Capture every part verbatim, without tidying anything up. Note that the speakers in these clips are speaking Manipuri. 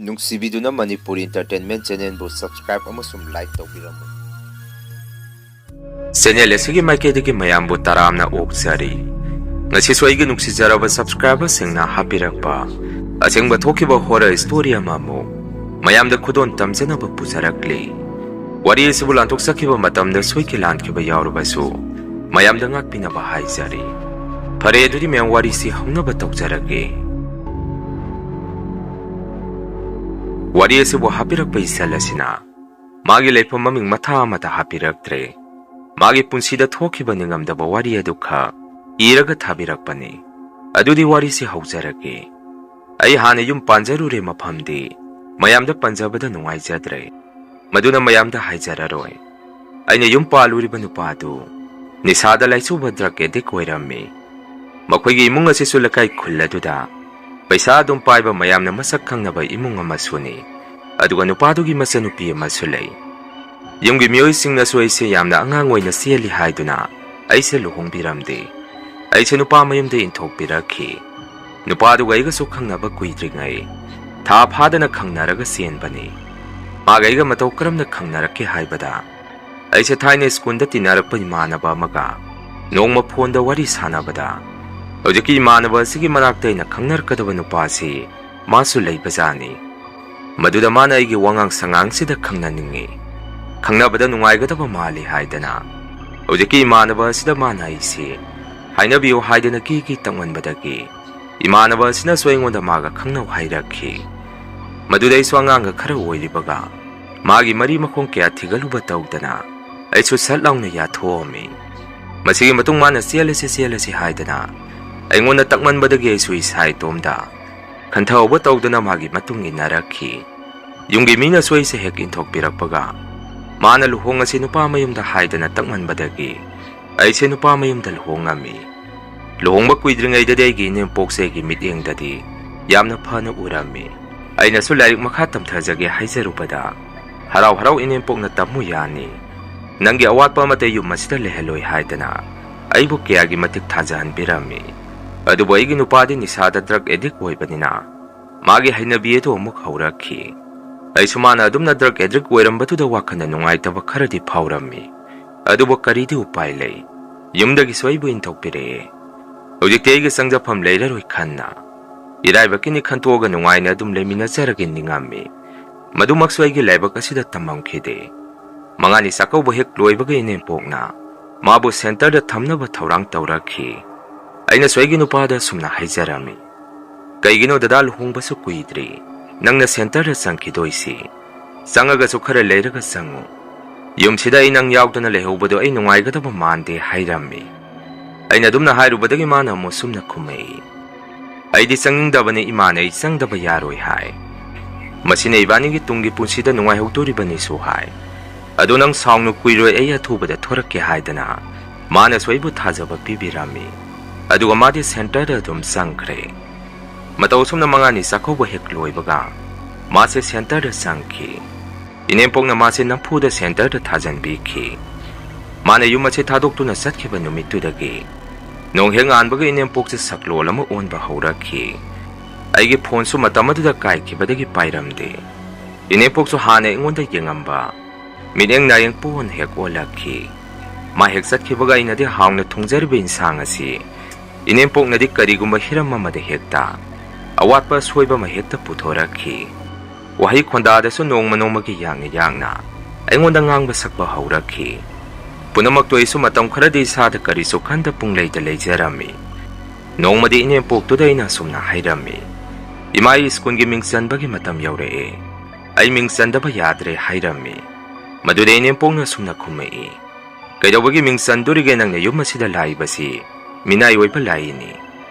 ꯅꯨꯡꯁꯤꯕꯤꯗꯨꯅ ꯃꯅꯤꯄꯨꯔ Entertainment Channelꯕꯨ subscribe ꯑꯃꯁꯨꯡ like ꯇꯧꯕꯤꯔꯝꯃꯨ꯫ Channel ꯑꯁꯤꯒꯤ ꯃꯥꯏꯀꯩꯗꯒꯤ ꯃꯌꯥꯝꯕꯨ ꯇꯔꯥꯝꯅ ꯑꯣꯛꯆꯔꯤ꯫ ꯉꯁꯤꯁꯨ ꯑꯩꯒꯤ ꯅꯨꯡꯁꯤꯖꯔꯕ subscriberꯁꯤꯡꯅ ꯍꯥꯞꯄꯤꯔꯛꯄ ꯑꯁꯦꯡꯕ ꯊꯣꯛꯈꯤꯕ horror story ꯑꯃꯃꯨꯛ ꯃꯌꯥꯝꯗ ꯈꯨꯗꯣꯜ ꯇꯝꯖꯅꯕ ꯄꯨꯖꯔꯛꯂꯤ꯫ ꯋꯥꯔꯤ ꯑꯁꯤꯕꯨ ꯂꯥꯟꯊꯣꯛꯆꯈꯤꯕ ꯃꯇꯝꯗ ꯁꯣꯏꯈꯤ ꯂꯥꯟꯈꯤꯕ ꯌꯥꯎꯔꯕꯁꯨ ꯃꯌꯥꯝꯗ ꯉꯥꯛꯄꯤꯅꯕ ꯍꯥꯏꯖꯔꯤ꯫ ꯐꯔꯦ, ꯑꯗꯨꯗꯤ ꯃꯌꯥꯝ ꯋꯥꯔꯤꯁꯤ ꯍꯧꯅꯕ ꯇꯧꯖꯔꯒꯦ꯫ ꯋꯥꯔꯤ ꯑꯁꯤꯕꯨ ꯍꯥꯞꯄꯤꯔꯛꯄ ꯏꯆꯜ ꯑꯁꯤꯅ ꯃꯥꯒꯤ ꯂꯩꯐꯝ ꯃꯃꯤꯡ ꯃꯊꯥ ꯑꯃꯇ ꯍꯥꯞꯄꯤꯔꯛꯇ꯭ꯔꯦ꯫ ꯃꯥꯒꯤ ꯄꯨꯟꯁꯤꯗ ꯊꯣꯛꯈꯤꯕ ꯅꯤꯡꯉꯝꯗꯕ ꯋꯥꯔꯤ ꯑꯗꯨꯈꯛ ꯏꯔꯒ ꯊꯥꯕꯤꯔꯛꯄꯅꯤ꯫ ꯑꯗꯨꯗꯤ ꯋꯥꯔꯤꯁꯤ ꯍꯧꯖꯔꯒꯦ꯫ ꯑꯩ ꯍꯥꯟꯅ ꯌꯨꯝ ꯄꯥꯟꯖꯔꯨꯔꯦ, ꯃꯐꯝꯗꯤ ꯃꯌꯥꯝꯗ ꯄꯟꯖꯕꯗ ꯅꯨꯡꯉꯥꯏꯖꯗ꯭ꯔꯦ, ꯃꯗꯨꯅ ꯃꯌꯥꯝꯗ ꯍꯥꯏꯖꯔꯔꯣꯏ꯫ ꯑꯩꯅ ꯌꯨꯝ ꯄꯥꯜꯂꯨꯔꯤꯕ ꯅꯨꯄꯥꯗꯨ ꯅꯤꯁꯥꯗ ꯂꯥꯏꯆꯨꯕ drug addict ꯑꯣꯏꯔꯝꯃꯤ꯫ ꯃꯈꯣꯏꯒꯤ ꯏꯃꯨꯡ ꯑꯁꯤꯁꯨ ꯂꯩꯀꯥꯏ ꯈꯨꯜ ꯑꯗꯨꯗ ꯄꯩꯁꯥ ꯑꯗꯨꯝ ꯄꯥꯏꯕ, ꯃꯌꯥꯝꯅ ꯃꯁꯛ ꯈꯪꯅꯕ ꯏꯃꯨꯡ ꯑꯃꯁꯨꯅꯤ꯫ ꯑꯗꯨꯒ ꯅꯨꯄꯥꯗꯨꯒꯤ ꯃꯆꯟꯅꯨꯄꯤ ꯑꯃꯁꯨ ꯂꯩ꯫ ꯌꯨꯝꯒꯤ ꯃꯤꯑꯣꯏꯁꯤꯡꯅꯁꯨ ꯑꯩꯁꯦ ꯌꯥꯝꯅ ꯑꯉꯥꯡ ꯑꯣꯏꯅ ꯆꯦꯜꯂꯤ ꯍꯥꯏꯗꯨꯅ ꯑꯩꯁꯦ ꯂꯨꯍꯣꯡꯕꯤꯔꯝꯗꯦ꯫ ꯑꯩꯁꯦ ꯅꯨꯄꯥ ꯃꯌꯨꯝꯗ ꯏꯟꯊꯣꯛꯄꯤꯔꯛꯈꯤ꯫ ꯅꯨꯄꯥꯗꯨꯒ ꯑꯩꯒꯁꯨ ꯈꯪꯅꯕ ꯀꯨꯏꯗ꯭ꯔꯤꯉꯩ ꯊꯥ ꯐꯥꯗꯅ ꯈꯪꯅꯔꯒ ꯆꯦꯟꯕꯅꯤ꯫ ꯃꯥꯒ ꯑꯩꯒ ꯃꯇꯧ ꯀꯔꯝꯅ ꯈꯪꯅꯔꯛꯀꯦ ꯍꯥꯏꯕꯗ, ꯑꯩꯁꯦ ꯊꯥꯏꯅ ꯁ꯭ꯀꯨꯜꯗ ꯇꯤꯟꯅꯔꯛꯄ ꯏꯃꯥꯟꯅꯕ ꯑꯃꯒ ꯅꯣꯡꯃ ꯐꯣꯟꯗ ꯋꯥꯔꯤ ꯁꯥꯟꯅꯕꯗ, ꯍꯧꯖꯤꯛꯀꯤ ꯏꯃꯥꯟꯅꯕ ꯑꯁꯤꯒꯤ ꯃꯅꯥꯛꯇ ꯑꯩꯅ ꯈꯪꯅꯔꯛꯀꯗꯕ ꯅꯨꯄꯥꯁꯤ ꯃꯥꯁꯨ ꯂꯩꯕꯖꯥꯠꯅꯤ꯫ ꯃꯗꯨꯗ ꯃꯥꯅ ꯑꯩꯒꯤ ꯋꯥꯉꯥꯡ ꯁꯉꯥꯡꯁꯤꯗ ꯈꯪꯅꯅꯤꯡꯉꯤ, ꯈꯪꯅꯕꯗ ꯅꯨꯡꯉꯥꯏꯒꯗꯕ ꯃꯥꯜꯂꯤ ꯍꯥꯏꯗꯅ ꯍꯧꯖꯤꯛꯀꯤ ꯏꯃꯥꯟꯅꯕ ꯑꯁꯤꯗ ꯃꯥꯅ ꯑꯩꯁꯤ ꯍꯥꯏꯅꯕꯤꯌꯨ ꯍꯥꯏꯗꯅ ꯀꯤ ꯀꯤ ꯇꯛꯃꯟꯕꯗꯒꯤ ꯏꯃꯥꯟꯅꯕ ꯑꯁꯤꯅꯁꯨ ꯑꯩꯉꯣꯟꯗ ꯃꯥꯒ ꯈꯪꯅꯧ ꯍꯥꯏꯔꯛꯈꯤ꯫ ꯃꯗꯨꯗ ꯑꯩꯁꯨ ꯑꯉꯥꯡꯒ ꯈꯔ ꯑꯣꯏꯔꯤꯕꯒ ꯃꯥꯒꯤ ꯃꯔꯤ ꯃꯈꯣꯡ ꯀꯌꯥ ꯊꯤꯒꯠꯂꯨꯕ ꯇꯧꯗꯅ ꯑꯩꯁꯨ ꯁꯠ ꯂꯥꯎꯅ ꯌꯥꯊꯣꯛꯑꯝꯃꯤ꯫ ꯃꯁꯤꯒꯤ ꯃꯇꯨꯡ ꯃꯥꯅ ꯆꯦꯜꯂꯁꯤ, ꯆꯦꯜꯂꯁꯤ ꯍꯥꯏꯗꯅ ꯑꯩꯉꯣꯟꯗ ꯇꯛꯃꯟꯕꯗꯒꯤ ꯑꯩꯁꯨ ꯏꯁꯥ ꯏꯇꯣꯝꯗ ꯈꯟꯊꯍꯧꯕ ꯇꯧꯗꯅ ꯃꯥꯒꯤ ꯃꯇꯨꯡ ꯏꯟꯅꯔꯛꯈꯤ꯫ ꯌꯨꯝꯒꯤ ꯃꯤꯅꯁꯨ ꯑꯩꯁꯦ ꯍꯦꯛ ꯏꯟꯊꯣꯛꯄꯤꯔꯛꯄꯒ ꯃꯥꯅ ꯂꯨꯍꯣꯡꯉꯁꯤ ꯅꯨꯄꯥ ꯃꯌꯨꯝꯗ ꯍꯥꯏꯗꯅ ꯇꯛꯃꯟꯕꯗꯒꯤ ꯑꯩꯁꯦ ꯅꯨꯄꯥ ꯃꯌꯨꯝꯗ ꯂꯨꯍꯣꯡꯉꯝꯃꯤ꯫ ꯂꯨꯍꯣꯡꯕ ꯀꯨꯏꯗ꯭ꯔꯤꯉꯩꯗꯗꯤ ꯑꯩꯒꯤ ꯏꯅꯦꯝꯄꯣꯛꯁꯦ ꯑꯩꯒꯤ ꯃꯤꯠꯌꯦꯡꯗꯗꯤ ꯌꯥꯝꯅ ꯐꯅ ꯎꯔꯝꯃꯤ꯫ ꯑꯩꯅꯁꯨ ꯂꯥꯏꯔꯤꯛ ꯃꯈꯥ ꯇꯝꯊꯖꯒꯦ ꯍꯥꯏꯖꯔꯨꯕꯗ, "ꯍꯔꯥꯎ ꯍꯔꯥꯎ ꯏꯅꯦꯝꯄꯣꯛꯅ ꯇꯝꯃꯨ ꯌꯥꯅꯤ꯫ ꯅꯪꯒꯤ ꯑꯋꯥꯠꯄ ꯑꯃꯠꯇ ꯌꯨꯝ ꯑꯁꯤꯗ ꯂꯩꯍꯜꯂꯣꯏ" ꯍꯥꯏꯗꯅ ꯑꯩꯕꯨ ꯀꯌꯥꯒꯤ ꯃꯇꯤꯛ ꯊꯥꯖꯍꯟꯕꯤꯔꯝꯃꯤ꯫ ꯑꯗꯨꯕꯨ ꯑꯩꯒꯤ ꯅꯨꯄꯥꯗꯤ ꯅꯤꯁꯥꯗ drug addict ꯑꯣꯏꯕꯅꯤꯅ ꯃꯥꯒꯤ ꯍꯩꯅꯕꯤ ꯑꯗꯨ ꯑꯃꯨꯛ ꯍꯧꯔꯛꯈꯤ꯫ ꯑꯩꯁꯨ ꯃꯥꯅ ꯑꯗꯨꯝꯅ drug addict ꯑꯣꯏꯔꯝꯕꯗꯨꯗ ꯋꯥꯈꯜꯗ ꯅꯨꯡꯉꯥꯏꯇꯕ ꯈꯔꯗꯤ ꯐꯥꯎꯔꯝꯃꯤ꯫ ꯑꯗꯨꯕꯨ ꯀꯔꯤꯗꯤ ꯎꯄꯥꯏ ꯂꯩ? ꯌꯨꯝꯗꯒꯤꯁꯨ ꯑꯩꯕꯨ ꯏꯟꯊꯣꯛꯄꯤꯔꯛꯑꯦ꯫ ꯍꯧꯖꯤꯛꯇꯤ ꯑꯩꯒꯤ ꯆꯪꯖꯐꯝ ꯂꯩꯔꯔꯣꯏ ꯈꯟꯅ, ꯏꯔꯥꯏꯕꯛꯀꯤꯅꯤ ꯈꯟꯇꯣꯛꯑꯒ ꯅꯨꯡꯉꯥꯏꯅ ꯑꯗꯨꯝ ꯂꯩꯃꯤꯟꯅꯖꯔꯒꯦ ꯅꯤꯡꯉꯝꯃꯤ꯫ ꯃꯗꯨꯃꯛꯁꯨ ꯑꯩꯒꯤ ꯂꯥꯏꯕꯛ ꯑꯁꯤꯗ ꯇꯝꯃꯝꯈꯤꯗꯦ꯫ ꯃꯉꯥꯅꯤ ꯆꯥꯛꯀꯧꯕ ꯍꯦꯛ ꯂꯣꯏꯕꯒ ꯏꯅꯦꯝꯄꯣꯛꯅ ꯃꯥꯕꯨ centreꯗ ꯊꯝꯅꯕ ꯊꯧꯔꯥꯡ ꯇꯧꯔꯛꯈꯤ꯫ ꯑꯩꯅꯁꯨ ꯑꯩꯒꯤ ꯅꯨꯄꯥꯗ ꯑꯁꯨꯝꯅ ꯍꯥꯏꯖꯔꯝꯃꯤ, "ꯀꯩꯒꯤꯅꯣ ꯗꯗꯥ ꯂꯨꯍꯣꯡꯕꯁꯨ ꯀꯨꯏꯗ꯭ꯔꯤ, ꯅꯪꯅ centreꯗ ꯆꯪꯈꯤꯗꯣꯏꯁꯤ? ꯆꯪꯉꯒꯁꯨ ꯈꯔ ꯂꯩꯔꯒ ꯆꯪꯉꯨ꯫ ꯌꯨꯝꯁꯤꯗ ꯑꯩ ꯅꯪ ꯌꯥꯎꯗꯅ ꯂꯩꯍꯧꯕꯗꯣ ꯑꯩ ꯅꯨꯡꯉꯥꯏꯒꯗꯕ ꯃꯥꯟꯗꯦ" ꯍꯥꯏꯔꯝꯃꯤ꯫ ꯑꯩꯅ ꯑꯗꯨꯝꯅ ꯍꯥꯏꯔꯨꯕꯗꯒꯤ ꯃꯥꯅ ꯑꯃꯨꯛ ꯁꯨꯝꯅ ꯈꯨꯝꯃꯛꯏ, "ꯑꯩꯗꯤ ꯆꯪꯅꯤꯡꯗꯕꯅꯤ, ꯏꯃꯥꯅ ꯑꯩ ꯆꯪꯗꯕ ꯌꯥꯔꯣꯏ ꯍꯥꯏ꯫ ꯃꯁꯤꯅ ꯏꯕꯥꯅꯤꯒꯤ ꯇꯨꯡꯒꯤ ꯄꯨꯟꯁꯤꯗ ꯅꯨꯡꯉꯥꯏꯍꯧꯗꯣꯔꯤꯕꯅꯤꯁꯨ ꯍꯥꯏ꯫ ꯑꯗꯣ ꯅꯪ ꯁꯥꯎꯅꯨ, ꯀꯨꯏꯔꯣꯏ, ꯑꯩ ꯑꯊꯨꯕꯗ ꯊꯣꯔꯛꯀꯦ" ꯍꯥꯏꯗꯅ ꯃꯥꯅꯁꯨ ꯑꯩꯕꯨ ꯊꯥꯖꯕ ꯄꯤꯕꯤꯔꯝꯃꯤ꯫ ꯑꯗꯨꯒ ꯃꯥꯗꯤ centreꯗ ꯑꯗꯨꯝ ꯆꯪꯈ꯭ꯔꯦ꯫ ꯃꯇꯧ ꯑꯁꯨꯝꯅ ꯃꯉꯥꯅꯤ ꯆꯥꯛꯀꯧꯕ ꯍꯦꯛ ꯂꯣꯏꯕꯒ ꯃꯥꯁꯦ centreꯗ ꯆꯪꯈꯤ꯫ ꯏꯅꯦꯝꯄꯣꯛꯅ ꯃꯥꯁꯦ ꯅꯝꯐꯨꯗ centreꯗ ꯊꯥꯖꯟꯕꯤꯈꯤ꯫ ꯃꯥꯅ ꯌꯨꯝ ꯑꯁꯤ ꯊꯥꯗꯣꯛꯇꯨꯅ ꯆꯠꯈꯤꯕ ꯅꯨꯃꯤꯠꯇꯨꯗꯒꯤ ꯅꯣꯡ ꯍꯦꯛ ꯉꯥꯟꯕꯒ ꯏꯅꯦꯝꯄꯣꯛꯁꯦ ꯁꯛꯂꯣꯟ ꯑꯃ ꯑꯣꯟꯕ ꯍꯧꯔꯛꯈꯤ꯫ ꯑꯩꯒꯤ phoneꯁꯨ ꯃꯇꯝ ꯑꯗꯨꯗ ꯀꯥꯏꯈꯤꯕꯗꯒꯤ ꯄꯥꯏꯔꯝꯗꯦ꯫ ꯏꯅꯦꯝꯄꯣꯛꯁꯨ ꯍꯥꯟꯅ ꯑꯩꯉꯣꯟꯗ ꯌꯦꯡꯉꯝꯕ ꯃꯤꯠꯌꯦꯡ ꯅꯥꯌꯦꯡ ꯄꯣꯟ ꯍꯦꯛ ꯑꯣꯜꯂꯛꯈꯤ꯫ ꯃꯥ ꯍꯦꯛ ꯆꯠꯈꯤꯕꯒ ꯑꯩꯅꯗꯤ ꯍꯥꯎꯅ ꯊꯣꯡꯖꯔꯤꯕ ꯏꯟꯁꯥꯡ ꯑꯁꯤ ꯏꯅꯦꯝꯄꯣꯛꯅꯗꯤ ꯀꯔꯤꯒꯨꯝꯕ ꯍꯤꯔꯝ ꯑꯃꯗ ꯍꯦꯛꯇ ꯑꯋꯥꯠꯄ ꯑꯁꯣꯏꯕ ꯑꯃ ꯍꯦꯛꯇ ꯄꯨꯊꯣꯔꯛꯈꯤ꯫ ꯋꯥꯍꯩ ꯈꯣꯟꯗꯥꯗꯁꯨ ꯅꯣꯡꯃ ꯅꯣꯡꯃꯒꯤ ꯌꯥꯡꯅ ꯌꯥꯡꯅ ꯑꯩꯉꯣꯟꯗ ꯉꯥꯡꯕ ꯁꯛꯄ ꯍꯧꯔꯛꯈꯤ꯫ ꯄꯨꯝꯅꯃꯛꯇꯣ ꯑꯩꯁꯨ ꯃꯇꯝ ꯈꯔꯗꯤ ꯏꯁꯥꯗ ꯀꯔꯤꯁꯨ ꯈꯟꯗ ꯄꯨꯡꯂꯩꯗ ꯂꯩꯖꯔꯝꯃꯤ꯫ ꯅꯣꯡꯃꯗꯤ ꯏꯅꯦꯝꯄꯣꯛꯇꯨꯗ ꯑꯩꯅ ꯑꯁꯨꯝꯅ ꯍꯥꯏꯔꯝꯃꯤ, "ꯏꯃꯥ, ꯑꯩ ꯁ꯭ꯀꯨꯜꯒꯤ ꯃꯤꯡ ꯆꯟꯕꯒꯤ ꯃꯇꯝ ꯌꯧꯔꯛꯑꯦ꯫ ꯑꯩ ꯃꯤꯡ ꯆꯟꯗꯕ ꯌꯥꯗ꯭ꯔꯦ" ꯍꯥꯏꯔꯝꯃꯤ꯫ ꯃꯗꯨꯗ ꯏꯅꯦꯝꯄꯣꯛꯅ ꯑꯁꯨꯝꯅ ꯈꯨꯝꯃꯛꯏ, "ꯀꯩꯗꯧꯕꯒꯤ ꯃꯤꯡ ꯆꯟꯗꯣꯔꯤꯒꯦ? ꯅꯪꯅ ꯌꯨꯝ ꯑꯁꯤꯗ ꯂꯥꯛꯏꯕꯁꯤ ꯃꯤꯅꯥꯏ ꯑꯣꯏꯕ ꯂꯥꯛꯏꯅꯤ꯫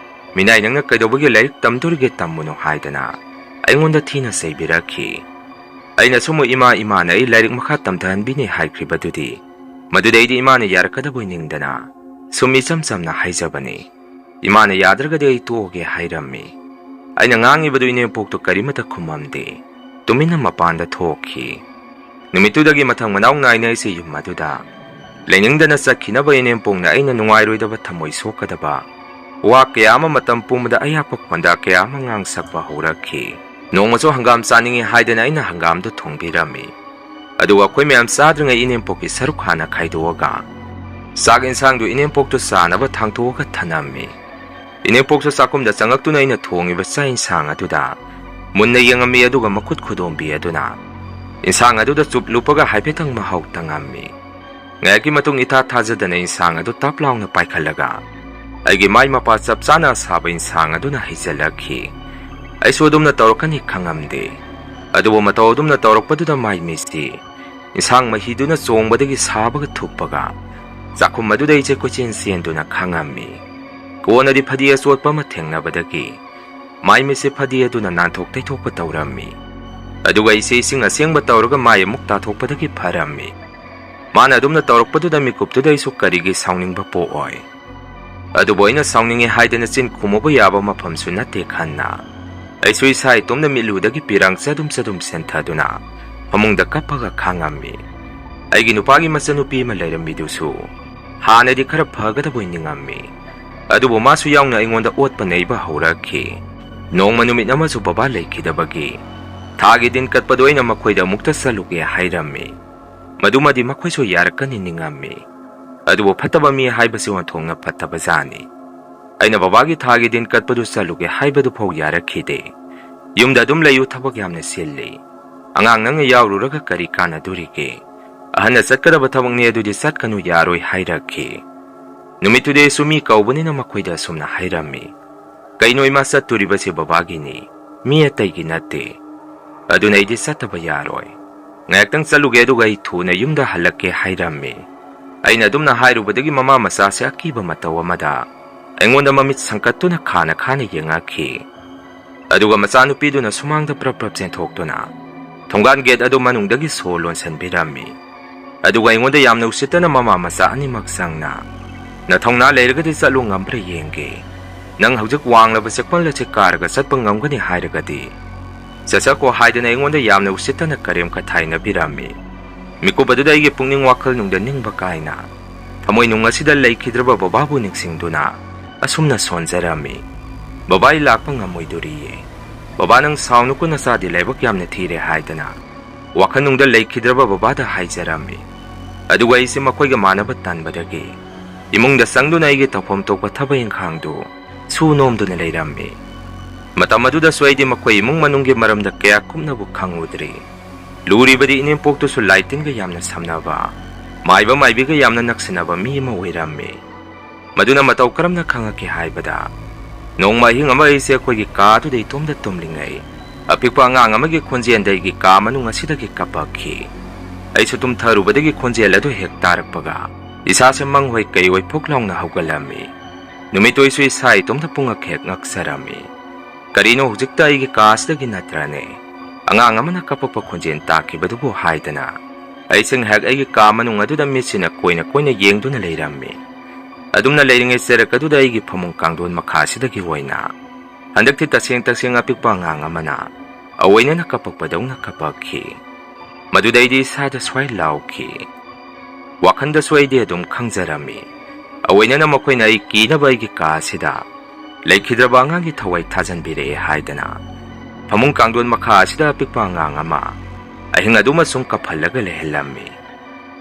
ꯃꯤꯅꯥꯏ ꯅꯪꯅ ꯀꯩꯗꯧꯕꯒꯤ ꯂꯥꯏꯔꯤꯛ ꯇꯝꯗꯣꯔꯤꯒꯦ? ꯇꯝꯃꯨꯅꯨ" ꯍꯥꯏꯗꯅ ꯑꯩꯉꯣꯟꯗ ꯊꯤꯅ ꯆꯩꯕꯤꯔꯛꯈꯤ꯫ ꯑꯩꯅꯁꯨ ꯑꯃꯨꯛ ꯏꯃꯥ, ꯏꯃꯥꯅ ꯑꯩ ꯂꯥꯏꯔꯤꯛ ꯃꯈꯥ ꯇꯝꯊꯍꯟꯕꯤꯅꯤ ꯍꯥꯏꯈ꯭ꯔꯤꯕꯗꯨꯗꯤ, ꯃꯗꯨꯗꯩꯗꯤ ꯏꯃꯥꯅ ꯌꯥꯔꯛꯀꯗꯕꯣꯏ ꯅꯤꯡꯗꯅ ꯁꯨꯝ ꯏꯆꯝ ꯆꯝꯅ ꯍꯥꯏꯖꯕꯅꯤ꯫ ꯏꯃꯥꯅ ꯌꯥꯗ꯭ꯔꯒꯗꯤ ꯑꯩ ꯇꯣꯛꯑꯒꯦ ꯍꯥꯏꯔꯝꯃꯤ꯫ ꯑꯩꯅ ꯉꯥꯡꯉꯤꯕꯗꯨ ꯏꯅꯦꯝꯄꯣꯛꯇꯨ ꯀꯔꯤꯃꯠꯇ ꯈꯨꯝꯃꯝꯗꯦ꯫ ꯇꯨꯃꯤꯟꯅ ꯃꯄꯥꯟꯗ ꯊꯣꯛꯈꯤ꯫ ꯅꯨꯃꯤꯠꯇꯨꯗꯒꯤ ꯃꯊꯪ ꯃꯅꯥꯎ ꯅꯥꯏꯅ ꯑꯩꯁꯦ ꯌꯨꯝ ꯑꯗꯨꯗ ꯂꯩꯅꯤꯡꯗꯅ ꯆꯠꯈꯤꯅꯕ ꯏꯅꯦꯝꯄꯣꯛꯅ ꯑꯩꯅ ꯅꯨꯡꯉꯥꯏꯔꯣꯏꯗꯕ, ꯊꯃꯣꯏ ꯁꯣꯛꯀꯗꯕ ꯋꯥ ꯀꯌꯥ ꯑꯃ ꯃꯇꯝ ꯄꯨꯝꯕꯗ ꯑꯌꯥꯛꯄ ꯈꯣꯟꯗꯥ ꯀꯌꯥ ꯑꯃ ꯉꯥꯡꯁꯛꯄ ꯍꯧꯔꯛꯈꯤ꯫ ꯅꯣꯡꯃꯁꯨ ꯍꯪꯒꯥꯝ ꯆꯥꯅꯤꯡꯏ ꯍꯥꯏꯗꯅ ꯑꯩꯅ ꯍꯪꯒꯥꯝꯗꯨ ꯊꯣꯡꯕꯤꯔꯝꯃꯤ꯫ ꯑꯗꯨꯒ ꯑꯩꯈꯣꯏ ꯃꯌꯥꯝ ꯆꯥꯗ꯭ꯔꯤꯉꯩ ꯏꯅꯦꯝꯄꯣꯛꯀꯤ ꯁꯔꯨꯛ ꯍꯥꯟꯅ ꯈꯥꯏꯗꯣꯛꯑꯒ ꯆꯥꯛ ꯏꯟꯁꯥꯡꯗꯨ ꯏꯅꯦꯝꯄꯣꯛꯇꯨ ꯆꯥꯅꯕ ꯊꯥꯡꯇꯣꯛꯑꯒ ꯊꯅꯝꯃꯤ꯫ ꯏꯅꯦꯝꯄꯣꯛꯁꯨ ꯆꯥꯛꯈꯨꯝꯗ ꯆꯪꯉꯛꯇꯨꯅ ꯑꯩꯅ ꯊꯣꯡꯉꯤꯕ ꯆꯥꯛ ꯏꯟꯁꯥꯡ ꯑꯗꯨꯗ ꯃꯨꯟꯅ ꯌꯦꯡꯉꯝꯃꯤ, ꯑꯗꯨꯒ ꯃꯈꯨꯠ ꯈꯨꯗꯣꯝꯕꯤ ꯑꯗꯨꯅ ꯏꯟꯁꯥꯡ ꯑꯗꯨꯗ ꯆꯨꯞ ꯂꯨꯞꯄꯒ ꯍꯥꯏꯐꯦꯠꯇꯪ ꯃꯍꯥꯎ ꯇꯪꯉꯝꯃꯤ꯫ ꯉꯥꯏꯍꯥꯛꯀꯤ ꯃꯇꯨꯡ ꯏꯊꯥ ꯊꯥꯖꯗꯅ ꯏꯟꯁꯥꯡ ꯑꯗꯨ ꯇꯞ ꯂꯥꯎꯅ ꯄꯥꯏꯈꯠꯂꯒ ꯑꯩꯒꯤ ꯃꯥꯏ ꯃꯄꯥ ꯆꯞ ꯆꯥꯅ ꯑꯁꯥꯕ ꯏꯟꯁꯥꯡ ꯑꯗꯨꯅ ꯍꯩꯖꯤꯜꯂꯛꯈꯤ꯫ ꯑꯩꯁꯨ ꯑꯗꯨꯝꯅ ꯇꯧꯔꯛꯀꯅꯤ ꯈꯪꯉꯝꯗꯦ꯫ ꯑꯗꯨꯕꯨ ꯃꯇꯧ ꯑꯗꯨꯝꯅ ꯇꯧꯔꯛꯄꯗꯨꯗ ꯃꯥꯏ ꯃꯤꯠꯁꯤ ꯏꯟꯁꯥꯡ ꯃꯍꯤꯗꯨꯅ ꯆꯣꯡꯕꯗꯒꯤ ꯁꯥꯕꯒ ꯊꯨꯞꯄꯒ ꯆꯥꯛꯈꯨꯝ ꯑꯗꯨꯗ ꯑꯩꯁꯦ ꯀꯣꯏꯆꯦꯟ ꯆꯦꯟꯗꯨꯅ ꯈꯥꯡꯉꯝꯃꯤ꯫ ꯀꯣꯟꯅꯗꯤ ꯐꯗꯤ ꯑꯆꯣꯠꯄ ꯑꯃ ꯊꯦꯡꯅꯕꯗꯒꯤ ꯃꯥꯏ ꯃꯤꯠꯁꯦ ꯐꯗꯤ ꯑꯗꯨꯅ ꯅꯥꯟꯊꯣꯛ ꯇꯩꯊꯣꯛꯄ ꯇꯧꯔꯝꯃꯤ꯫ ꯑꯗꯨꯒ ꯑꯩꯁꯦ ꯏꯁꯤꯡ ꯑꯁꯦꯡꯕ ꯇꯧꯔꯒ ꯃꯥꯏ ꯑꯃꯨꯛ ꯇꯥꯊꯣꯛꯄꯗꯒꯤ ꯐꯔꯝꯃꯤ꯫ ꯃꯥꯅ ꯑꯗꯨꯝꯅ ꯇꯧꯔꯛꯄꯗꯨꯗ ꯃꯤꯀꯨꯞꯇꯨꯗ ꯑꯩꯁꯨ ꯀꯔꯤꯒꯤ ꯁꯥꯎꯅꯤꯡꯕ ꯄꯣꯛꯑꯣꯏ? ꯑꯗꯨꯕꯨ ꯑꯩꯅ ꯁꯥꯎꯅꯤꯡꯉꯤ ꯍꯥꯏꯗꯅ ꯆꯤꯟ ꯈꯨꯝꯃꯨꯕ ꯌꯥꯕ ꯃꯐꯝꯁꯨ ꯅꯠꯇꯦ ꯈꯟꯅ ꯑꯩꯁꯨ ꯏꯁꯥ ꯏꯇꯣꯝꯅ ꯃꯤꯠꯂꯨꯗꯒꯤ ꯄꯤꯔꯥꯡ ꯆꯗꯨꯝ ꯆꯗꯨꯝ ꯁꯦꯟꯊꯗꯨꯅ ꯐꯃꯨꯡꯗ ꯀꯞꯄꯒ ꯈꯥꯡꯉꯝꯃꯤ꯫ ꯑꯩꯒꯤ ꯅꯨꯄꯥꯒꯤ ꯃꯆꯟꯅꯨꯄꯤ ꯑꯃ ꯂꯩꯔꯝꯃꯤꯗꯨꯁꯨ ꯍꯥꯟꯅꯗꯤ ꯈꯔ ꯐꯒꯗꯕꯣꯏ ꯅꯤꯡꯉꯝꯃꯤ꯫ ꯑꯗꯨꯕꯨ ꯃꯥꯁꯨ ꯌꯥꯎꯅ ꯑꯩꯉꯣꯟꯗ ꯑꯣꯠꯄ ꯅꯩꯕ ꯍꯧꯔꯛꯈꯤ꯫ ꯅꯣꯡꯃ ꯅꯨꯃꯤꯠ ꯑꯃꯁꯨ ꯕꯕꯥ ꯂꯩꯈꯤꯗꯕꯒꯤ ꯊꯥꯒꯤ ꯗꯤꯟ ꯀꯠꯄꯗꯣ ꯑꯩꯅ ꯃꯈꯣꯏꯗ ꯑꯃꯨꯛꯇ ꯆꯠꯂꯨꯒꯦ ꯍꯥꯏꯔꯝꯃꯤ꯫ ꯃꯗꯨꯃꯗꯤ ꯃꯈꯣꯏꯁꯨ ꯌꯥꯔꯛꯀꯅꯤ ꯅꯤꯡꯉꯝꯃꯤ꯫ ꯑꯗꯨꯕꯨ ꯐꯠꯇꯕ ꯃꯤ ꯍꯥꯏꯕꯁꯤ ꯑꯣꯟꯊꯣꯛꯅ ꯐꯠꯇꯕ ꯖꯥꯠꯅꯤ꯫ ꯑꯩꯅ ꯕꯕꯥꯒꯤ ꯊꯥꯒꯤ ꯗꯤꯟ ꯀꯠꯄꯗꯨ ꯆꯠꯂꯨꯒꯦ ꯍꯥꯏꯕꯗꯨ ꯐꯥꯎ ꯌꯥꯔꯛꯈꯤꯗꯦ꯫ "ꯌꯨꯝꯗ ꯑꯗꯨꯝ ꯂꯩꯌꯨ, ꯊꯕꯛ ꯌꯥꯝꯅ ꯆꯤꯜꯂꯤ꯫ ꯑꯉꯥꯡ ꯅꯪꯅ ꯌꯥꯎꯔꯨꯔꯒ ꯀꯔꯤ ꯀꯥꯟꯅꯗꯣꯔꯤꯒꯦ? ꯑꯍꯟꯅ ꯆꯠꯀꯗꯕ ꯊꯕꯛꯅꯤ, ꯑꯗꯨꯗꯤ ꯆꯠꯀꯅꯨ, ꯌꯥꯔꯣꯏ" ꯍꯥꯏꯔꯛꯈꯤ꯫ ꯅꯨꯃꯤꯠꯇꯨꯗꯤ ꯑꯩꯁꯨ ꯃꯤ ꯀꯧꯕꯅꯤꯅ ꯃꯈꯣꯏꯗ ꯑꯁꯨꯝꯅ ꯍꯥꯏꯔꯝꯃꯤ, "ꯀꯩꯅꯣ ꯏꯃꯥ, ꯆꯠꯇꯣꯔꯤꯕꯁꯦ ꯕꯕꯥꯒꯤꯅꯤ, ꯃꯤ ꯑꯇꯩꯒꯤ ꯅꯠꯇꯦ꯫ ꯑꯗꯨꯅ ꯑꯩꯗꯤ ꯆꯠꯇꯕ ꯌꯥꯔꯣꯏ꯫ ꯉꯥꯏꯍꯥꯛꯇꯪ ꯆꯠꯂꯨꯒꯦ, ꯑꯗꯨꯒ ꯑꯩ ꯊꯨꯅ ꯌꯨꯝꯗ ꯍꯜꯂꯛꯀꯦ" ꯍꯥꯏꯔꯝꯃꯤ꯫ ꯑꯩꯅ ꯑꯗꯨꯝꯅ ꯍꯥꯏꯔꯨꯕꯗꯒꯤ ꯃꯃꯥ ꯃꯆꯥꯁꯦ ꯑꯀꯤꯕ ꯃꯇꯧ ꯑꯃꯗ ꯑꯩꯉꯣꯟꯗ ꯃꯃꯤꯠ ꯁꯪꯀꯠꯇꯨꯅ ꯈꯥꯅ ꯈꯥꯅ ꯌꯦꯡꯉꯛꯈꯤ꯫ ꯑꯗꯨꯒ ꯃꯆꯥꯅꯨꯄꯤꯗꯨꯅ ꯁꯨꯃꯥꯡꯗ ꯄ꯭ꯔꯞ ꯄ꯭ꯔꯞ ꯆꯦꯟꯊꯣꯛꯇꯨꯅ ꯊꯣꯡꯒꯥꯟ ꯒꯦꯠ ꯑꯗꯨ ꯃꯅꯨꯡꯗꯒꯤ ꯁꯣ ꯂꯣꯟꯁꯤꯟꯕꯤꯔꯝꯃꯤ꯫ ꯑꯗꯨꯒ ꯑꯩꯉꯣꯟꯗ ꯌꯥꯝꯅ ꯎꯁꯤꯠꯇꯅ ꯃꯃꯥ ꯃꯆꯥ ꯑꯅꯤꯃꯛ ꯆꯪꯅ, "ꯅꯊꯧꯅꯥ ꯂꯩꯔꯒꯗꯤ ꯆꯠꯂꯨ, ꯉꯝꯕ꯭ꯔꯥ ꯌꯦꯡꯒꯦ꯫ ꯅꯪ ꯍꯧꯖꯤꯛ ꯋꯥꯡꯂꯕ ꯆꯦꯛꯄꯜ ꯑꯁꯤ ꯀꯥꯔꯒ ꯆꯠꯄ ꯉꯝꯒꯅꯤ ꯍꯥꯏꯔꯒꯗꯤ ꯆꯠꯆꯈꯣ" ꯍꯥꯏꯗꯅ ꯑꯩꯉꯣꯟꯗ ꯌꯥꯝꯅ ꯎꯁꯤꯠꯇꯅ ꯀꯔꯦꯝ ꯀꯊꯥꯏꯅꯕꯤꯔꯝꯃꯤ꯫ ꯃꯤꯀꯨꯞ ꯑꯗꯨꯗ ꯑꯩꯒꯤ ꯄꯨꯛꯅꯤꯡ ꯋꯥꯈꯜ ꯅꯨꯡꯗ ꯅꯤꯡꯕ ꯀꯥꯏꯅ ꯊꯃꯣꯏ ꯅꯨꯡ ꯑꯁꯤꯗ ꯂꯩꯈꯤꯗ꯭ꯔꯕ ꯕꯕꯥꯕꯨ ꯅꯤꯡꯁꯤꯡꯗꯨꯅ ꯑꯁꯨꯝꯅ ꯁꯣꯟꯖꯔꯝꯃꯤ, "ꯕꯕꯥ, ꯑꯩ ꯂꯥꯛꯄ ꯉꯝꯃꯣꯏꯗꯣꯔꯤꯌꯦ꯫ ꯕꯕꯥ, ꯅꯪ ꯁꯥꯎꯅꯨꯀꯣ, ꯅꯆꯥꯗꯤ ꯂꯥꯏꯕꯛ ꯌꯥꯝꯅ ꯊꯤꯔꯦ" ꯍꯥꯏꯗꯅ ꯋꯥꯈꯜꯅꯨꯡꯗ ꯂꯩꯈꯤꯗ꯭ꯔꯕ ꯕꯕꯥꯗ ꯍꯥꯏꯖꯔꯝꯃꯤ꯫ ꯑꯗꯨꯒ ꯑꯩꯁꯦ ꯃꯈꯣꯏꯒ ꯃꯥꯟꯅꯕ ꯇꯟꯕꯗꯒꯤ ꯏꯃꯨꯡꯗ ꯆꯪꯗꯨꯅ ꯑꯩꯒꯤ ꯇꯧꯐꯝ ꯊꯣꯛꯄ ꯊꯕꯛ ꯏꯪꯈꯥꯡꯗꯨ ꯁꯨ ꯅꯣꯝꯗꯨꯅ ꯂꯩꯔꯝꯃꯤ꯫ ꯃꯇꯝ ꯑꯗꯨꯗꯁꯨ ꯑꯩꯗꯤ ꯃꯈꯣꯏ ꯏꯃꯨꯡ ꯃꯅꯨꯡꯒꯤ ꯃꯔꯝꯗ ꯀꯌꯥ ꯀꯨꯞꯅꯕꯨ ꯈꯪꯉꯨꯗ꯭ꯔꯤ꯫ ꯂꯨꯔꯤꯕꯗꯤ ꯏꯅꯦꯝꯄꯣꯛꯇꯨꯁꯨ ꯂꯥꯏ ꯇꯤꯟꯒ ꯌꯥꯝꯅ ꯁꯝꯅꯕ, ꯃꯥꯏꯕ ꯃꯥꯏꯕꯤꯒ ꯌꯥꯝꯅ ꯅꯛꯁꯤꯟꯅꯕ ꯃꯤ ꯑꯃ ꯑꯣꯏꯔꯝꯃꯤ꯫ ꯃꯗꯨꯅ ꯃꯇꯧ ꯀꯔꯝꯅ ꯈꯪꯉꯛꯀꯦ ꯍꯥꯏꯕꯗ, ꯅꯣꯡꯃ ꯑꯍꯤꯡ ꯑꯃ ꯑꯩꯁꯦ ꯑꯩꯈꯣꯏꯒꯤ ꯀꯥ ꯑꯗꯨꯗ ꯏꯇꯣꯝꯗ ꯇꯨꯝꯂꯤꯉꯩ, ꯑꯄꯤꯛꯄ ꯑꯉꯥꯡ ꯑꯃꯒꯤ ꯈꯣꯟꯖꯦꯜꯗ ꯑꯩꯒꯤ ꯀꯥ ꯃꯅꯨꯡ ꯑꯁꯤꯗꯒꯤ ꯀꯞꯄꯛꯈꯤ꯫ ꯑꯩꯁꯨ ꯇꯨꯝꯊꯔꯨꯕꯗꯒꯤ ꯈꯣꯟꯖꯦꯜ ꯑꯗꯨ ꯍꯦꯛ ꯇꯥꯔꯛꯄꯒ, ꯏꯁꯥꯁꯦ ꯃꯪ ꯍꯣꯏ ꯀꯩ ꯑꯣꯏ ꯐꯨꯛ ꯂꯥꯎꯅ ꯍꯧꯒꯠꯂꯝꯃꯤ꯫ ꯅꯨꯃꯤꯠꯇꯣ ꯑꯩꯁꯨ ꯏꯁꯥ ꯏꯇꯣꯝꯇ ꯄꯨꯡꯉꯛ ꯍꯦꯛ ꯉꯛꯆꯔꯝꯃꯤ꯫ ꯀꯔꯤꯅꯣ, ꯍꯧꯖꯤꯛꯇ ꯑꯩꯒꯤ ꯀꯥ ꯑꯁꯤꯗꯒꯤ ꯅꯠꯇ꯭ꯔꯅꯦ ꯑꯉꯥꯡ ꯑꯃꯅ ꯀꯞꯄꯛꯄ ꯈꯣꯟꯖꯦꯜ ꯇꯥꯈꯤꯕꯗꯨꯕꯨ ꯍꯥꯏꯗꯅ, ꯑꯩꯁꯦ ꯉꯥꯏꯍꯥꯛ ꯑꯩꯒꯤ ꯀꯥ ꯃꯅꯨꯡ ꯑꯗꯨꯗ ꯃꯤꯠꯁꯤꯅ ꯀꯣꯏꯅ ꯀꯣꯏꯅ ꯌꯦꯡꯗꯨꯅ ꯂꯩꯔꯝꯃꯤ꯫ ꯑꯗꯨꯝꯅ ꯂꯩꯔꯤꯉꯩ ꯆꯔꯛ ꯑꯗꯨꯗ ꯑꯩꯒꯤ ꯐꯃꯨꯡ ꯀꯥꯡꯊꯣꯟ ꯃꯈꯥꯁꯤꯗꯒꯤ ꯑꯣꯏꯅ ꯍꯟꯗꯛꯇꯤ ꯇꯁꯦꯡ ꯇꯁꯦꯡ ꯑꯄꯤꯛꯄ ꯑꯉꯥꯡ ꯑꯃꯅ ꯑꯑꯣꯏꯅꯅ ꯀꯞꯄꯛꯄꯗꯧꯅ ꯀꯞꯄꯛꯈꯤ꯫ ꯃꯗꯨꯗꯩꯗꯤ ꯏꯁꯥꯗ ꯁ꯭ꯋꯥꯏ ꯂꯥꯎꯈꯤ꯫ ꯋꯥꯈꯜꯗꯁꯨ ꯑꯩꯗꯤ ꯑꯗꯨꯝ ꯈꯪꯖꯔꯝꯃꯤ, ꯑꯑꯣꯏꯅꯅ ꯃꯈꯣꯏꯅ ꯑꯩ ꯀꯤꯅꯕ ꯑꯩꯒꯤ ꯀꯥ ꯑꯁꯤꯗ ꯂꯩꯈꯤꯗ꯭ꯔꯕ ꯑꯉꯥꯡꯒꯤ ꯊꯋꯥꯏ ꯊꯥꯖꯟꯕꯤꯔꯛꯑꯦ ꯍꯥꯏꯗꯅ꯫ ꯐꯃꯨꯡ ꯀꯥꯡꯊꯣꯟ ꯃꯈꯥ ꯑꯁꯤꯗ ꯑꯄꯤꯛꯄ ꯑꯉꯥꯡ ꯑꯃ ꯑꯍꯤꯡ ꯑꯗꯨꯃ ꯁꯨꯝ ꯀꯞꯍꯜꯂꯒ ꯂꯩꯍꯜꯂꯝꯃꯤ꯫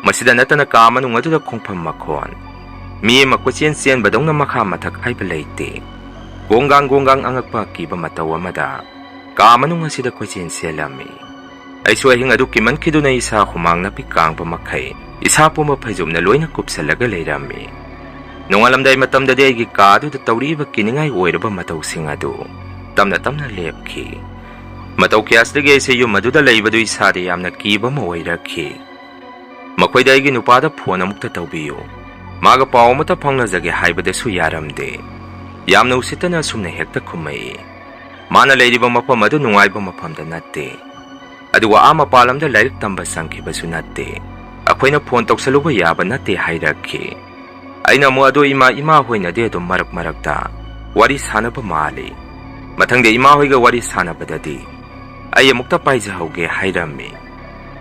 ꯃꯁꯤꯗ ꯅꯠꯇꯅ ꯀꯥ ꯃꯅꯨꯡ ꯑꯗꯨꯗ ꯈꯣꯡꯐꯝ ꯃꯈꯣꯟ, ꯃꯤ ꯑꯃ ꯀꯣꯏꯆꯦꯟ ꯆꯦꯟꯕꯗꯧꯅ ꯃꯈꯥ ꯃꯊꯛ ꯍꯥꯏꯕ ꯂꯩꯇꯦ꯫ ꯒꯣꯡꯒꯥꯡ ꯒꯣꯡꯒꯥꯡ ꯑꯉꯛꯄ ꯑꯀꯤꯕ ꯃꯇꯧ ꯑꯃꯗ ꯀꯥ ꯃꯅꯨꯡ ꯑꯁꯤꯗ ꯀꯣꯏꯆꯦꯟ ꯆꯦꯜꯂꯝꯃꯤ꯫ ꯑꯩꯁꯨ ꯑꯍꯤꯡ ꯑꯗꯨ ꯀꯤꯃꯟꯈꯤꯗꯨꯅ ꯏꯁꯥ ꯍꯨꯃꯥꯡ ꯅꯥꯄꯤ ꯀꯥꯡꯕ ꯃꯈꯩ ꯏꯁꯥ ꯄꯨꯝꯕ ꯐꯩꯖꯨꯞꯅ ꯂꯣꯏꯅ ꯀꯨꯞꯁꯜꯂꯒ ꯂꯩꯔꯝꯃꯤ꯫ ꯅꯣꯡꯉꯥꯜꯂꯝꯗꯥꯏ ꯃꯇꯝꯗꯗꯤ ꯑꯩꯒꯤ ꯀꯥ ꯑꯗꯨꯗ ꯇꯧꯔꯤꯕ ꯀꯤꯅꯤꯡꯉꯥꯏ ꯑꯣꯏꯔꯕ ꯃꯇꯧꯁꯤꯡ ꯑꯗꯨ ꯇꯞꯅ ꯇꯞꯅ ꯂꯦꯞꯈꯤ꯫ ꯃꯇꯧ ꯀꯌꯥꯁꯤꯗꯒꯤ ꯑꯩꯁꯦ ꯌꯨꯝ ꯑꯗꯨꯗ ꯂꯩꯕꯗꯨ ꯏꯁꯥꯗ ꯌꯥꯝꯅ ꯀꯤꯕ ꯑꯃ ꯑꯣꯏꯔꯛꯈꯤ꯫ ꯃꯈꯣꯏꯗ ꯑꯩꯒꯤ ꯅꯨꯄꯥꯗ ꯐꯣꯟ ꯑꯃꯨꯛꯇ ꯇꯧꯕꯤꯌꯨ, ꯃꯥꯒ ꯄꯥꯎ ꯑꯃꯇ ꯐꯥꯎꯅꯖꯒꯦ ꯍꯥꯏꯕꯗꯁꯨ ꯌꯥꯔꯝꯗꯦ꯫ ꯌꯥꯝꯅ ꯎꯁꯤꯠꯇꯅ ꯑꯁꯨꯝꯅ ꯍꯦꯛꯇ ꯈꯨꯝꯃꯛꯏ, "ꯃꯥꯅ ꯂꯩꯔꯤꯕ ꯃꯐꯝ ꯑꯗꯨ ꯅꯨꯡꯉꯥꯏꯕ ꯃꯐꯝꯗ ꯅꯠꯇꯦ, ꯑꯗꯨꯒ ꯑꯥ ꯃꯄꯥꯟ ꯂꯝꯗ ꯂꯥꯏꯔꯤꯛ ꯇꯝꯕ ꯆꯪꯈꯤꯕꯁꯨ ꯅꯠꯇꯦ꯫ ꯑꯩꯈꯣꯏꯅ ꯐꯣꯟ ꯇꯧꯁꯜꯂꯨꯕ ꯌꯥꯕ ꯅꯠꯇꯦ" ꯍꯥꯏꯔꯛꯈꯤ꯫ ꯑꯩꯅ ꯑꯃꯨꯛ, "ꯑꯗꯣ ꯏꯃꯥ, ꯏꯃꯥ ꯍꯣꯏꯅꯗꯤ ꯑꯗꯨꯝ ꯃꯔꯛ ꯃꯔꯛꯇ ꯋꯥꯔꯤ ꯁꯥꯟꯅꯕ ꯃꯥꯜꯂꯤ꯫ ꯃꯊꯪꯗ ꯏꯃꯥ ꯍꯣꯏꯒ ꯋꯥꯔꯤ ꯁꯥꯟꯅꯕꯗꯗꯤ ꯑꯩ ꯑꯃꯨꯛꯇ ꯄꯥꯏꯖꯍꯧꯒꯦ" ꯍꯥꯏꯔꯝꯃꯤ꯫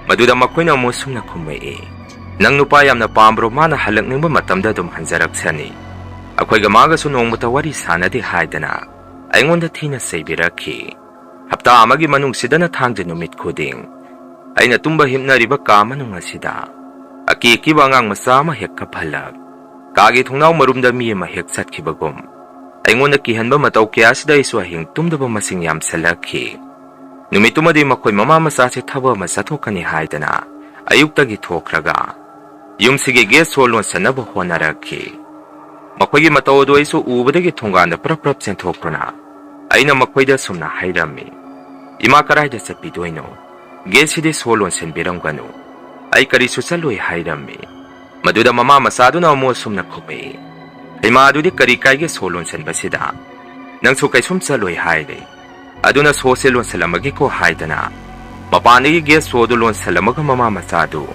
ꯃꯗꯨꯗ ꯃꯈꯣꯏꯅ ꯑꯃꯨꯛ ꯁꯨꯝꯅ ꯈꯨꯝꯃꯛꯏ, "ꯅꯪ ꯅꯨꯄꯥ ꯌꯥꯝꯅ ꯄꯥꯝꯕ꯭ꯔꯣ? ꯃꯥꯅ ꯍꯜꯂꯛꯅꯤꯡꯕ ꯃꯇꯝꯗ ꯑꯗꯨꯝ ꯍꯟꯖꯔꯛꯁꯅꯤ꯫ ꯑꯩꯈꯣꯏꯒ ꯃꯥꯒꯁꯨ ꯅꯣꯡꯃꯇ ꯋꯥꯔꯤ ꯁꯥꯟꯅꯗꯦ ꯍꯥꯏꯗꯅ ꯑꯩꯉꯣꯟꯗ ꯊꯤꯅ ꯆꯩꯕꯤꯔꯛꯈꯤ꯫ ꯍꯞꯇꯥ ꯑꯃꯒꯤ ꯃꯅꯨꯡꯁꯤꯗꯅ ꯊꯥꯡꯖ ꯅꯨꯃꯤꯠ ꯈꯨꯗꯤꯡ ꯑꯩꯅ ꯇꯨꯝꯕ ꯍꯤꯞꯅꯔꯤꯕ ꯀꯥ ꯃꯅꯨꯡ ꯑꯁꯤꯗ ꯑꯀꯤ ꯑꯀꯤꯕ ꯑꯉꯥꯡ ꯃꯆꯥ ꯑꯃ ꯍꯦꯛ ꯀꯞꯍꯜꯂꯛ, ꯀꯥꯒꯤ ꯊꯣꯡꯅꯥꯎ ꯃꯔꯨꯝꯗ ꯃꯤ ꯑꯃ ꯍꯦꯛ ꯆꯠꯈꯤꯕꯒꯨꯝ, ꯑꯩꯉꯣꯟꯗ ꯀꯤꯍꯟꯕ ꯃꯇꯧ ꯀꯌꯥꯁꯤꯗ ꯑꯩꯁꯨ ꯑꯍꯤꯡ ꯇꯨꯝꯗꯕ ꯃꯁꯤꯡ ꯌꯥꯝꯁꯜꯂꯛꯈꯤ꯫ ꯅꯨꯃꯤꯠꯇꯨꯃꯗꯤ ꯃꯈꯣꯏ ꯃꯃꯥ ꯃꯆꯥꯁꯦ ꯊꯕꯛ ꯑꯃ ꯆꯠꯊꯣꯛꯀꯅꯤ ꯍꯥꯏꯗꯅ ꯑꯌꯨꯛꯇꯒꯤ ꯊꯣꯛꯈ꯭ꯔꯒ ꯌꯨꯝꯁꯤꯒꯤ ꯒꯦꯠ ꯁꯣ ꯂꯣꯟꯁꯤꯟꯅꯕ ꯍꯣꯠꯅꯔꯛꯈꯤ꯫ ꯃꯈꯣꯏꯒꯤ ꯃꯇꯧ ꯑꯗꯨ ꯑꯩꯁꯨ ꯎꯕꯗꯒꯤ ꯊꯣꯡꯒꯥꯟꯗ ꯄ꯭ꯔꯞ ꯄ꯭ꯔꯞ ꯆꯦꯟꯊꯣꯛꯇꯨꯅ ꯑꯩꯅ ꯃꯈꯣꯏꯗ ꯑꯁꯨꯝꯅ ꯍꯥꯏꯔꯝꯃꯤ, "ꯏꯃꯥ, ꯀꯗꯥꯏꯗ ꯆꯠꯄꯤꯗꯣꯏꯅꯣ? ꯒꯦꯠꯁꯤꯗꯤ ꯁꯣ ꯂꯣꯟꯁꯤꯟꯕꯤꯔꯝꯒꯅꯨ꯫ ꯑꯩ ꯀꯔꯤꯁꯨ ꯆꯠꯂꯣꯏ" ꯍꯥꯏꯔꯝꯃꯤ꯫ ꯃꯗꯨꯗ ꯃꯃꯥ ꯃꯆꯥꯗꯨꯅ ꯑꯃꯨꯛ ꯑꯁꯨꯝꯅ ꯈꯨꯝꯃꯛꯏ, "ꯍꯩꯃꯥ, ꯑꯗꯨꯗꯤ ꯀꯔꯤ ꯀꯥꯏꯒꯦ ꯁꯣ ꯂꯣꯟꯁꯤꯟꯕꯁꯤꯗ? ꯅꯪꯁꯨ ꯀꯩꯁꯨꯝ ꯆꯠꯂꯣꯏ" ꯍꯥꯏꯔꯦ꯫ ꯑꯗꯨꯅ "ꯁꯣꯁꯦ ꯂꯣꯟꯁꯤꯜꯂꯝꯃꯒꯦꯀꯣ" ꯍꯥꯏꯗꯅ ꯃꯄꯥꯟꯗꯒꯤ ꯒꯦꯠ ꯁꯣꯗꯨ ꯂꯣꯟꯁꯤꯜꯂꯝꯃꯒ ꯃꯃꯥ ꯃꯆꯥꯗꯨ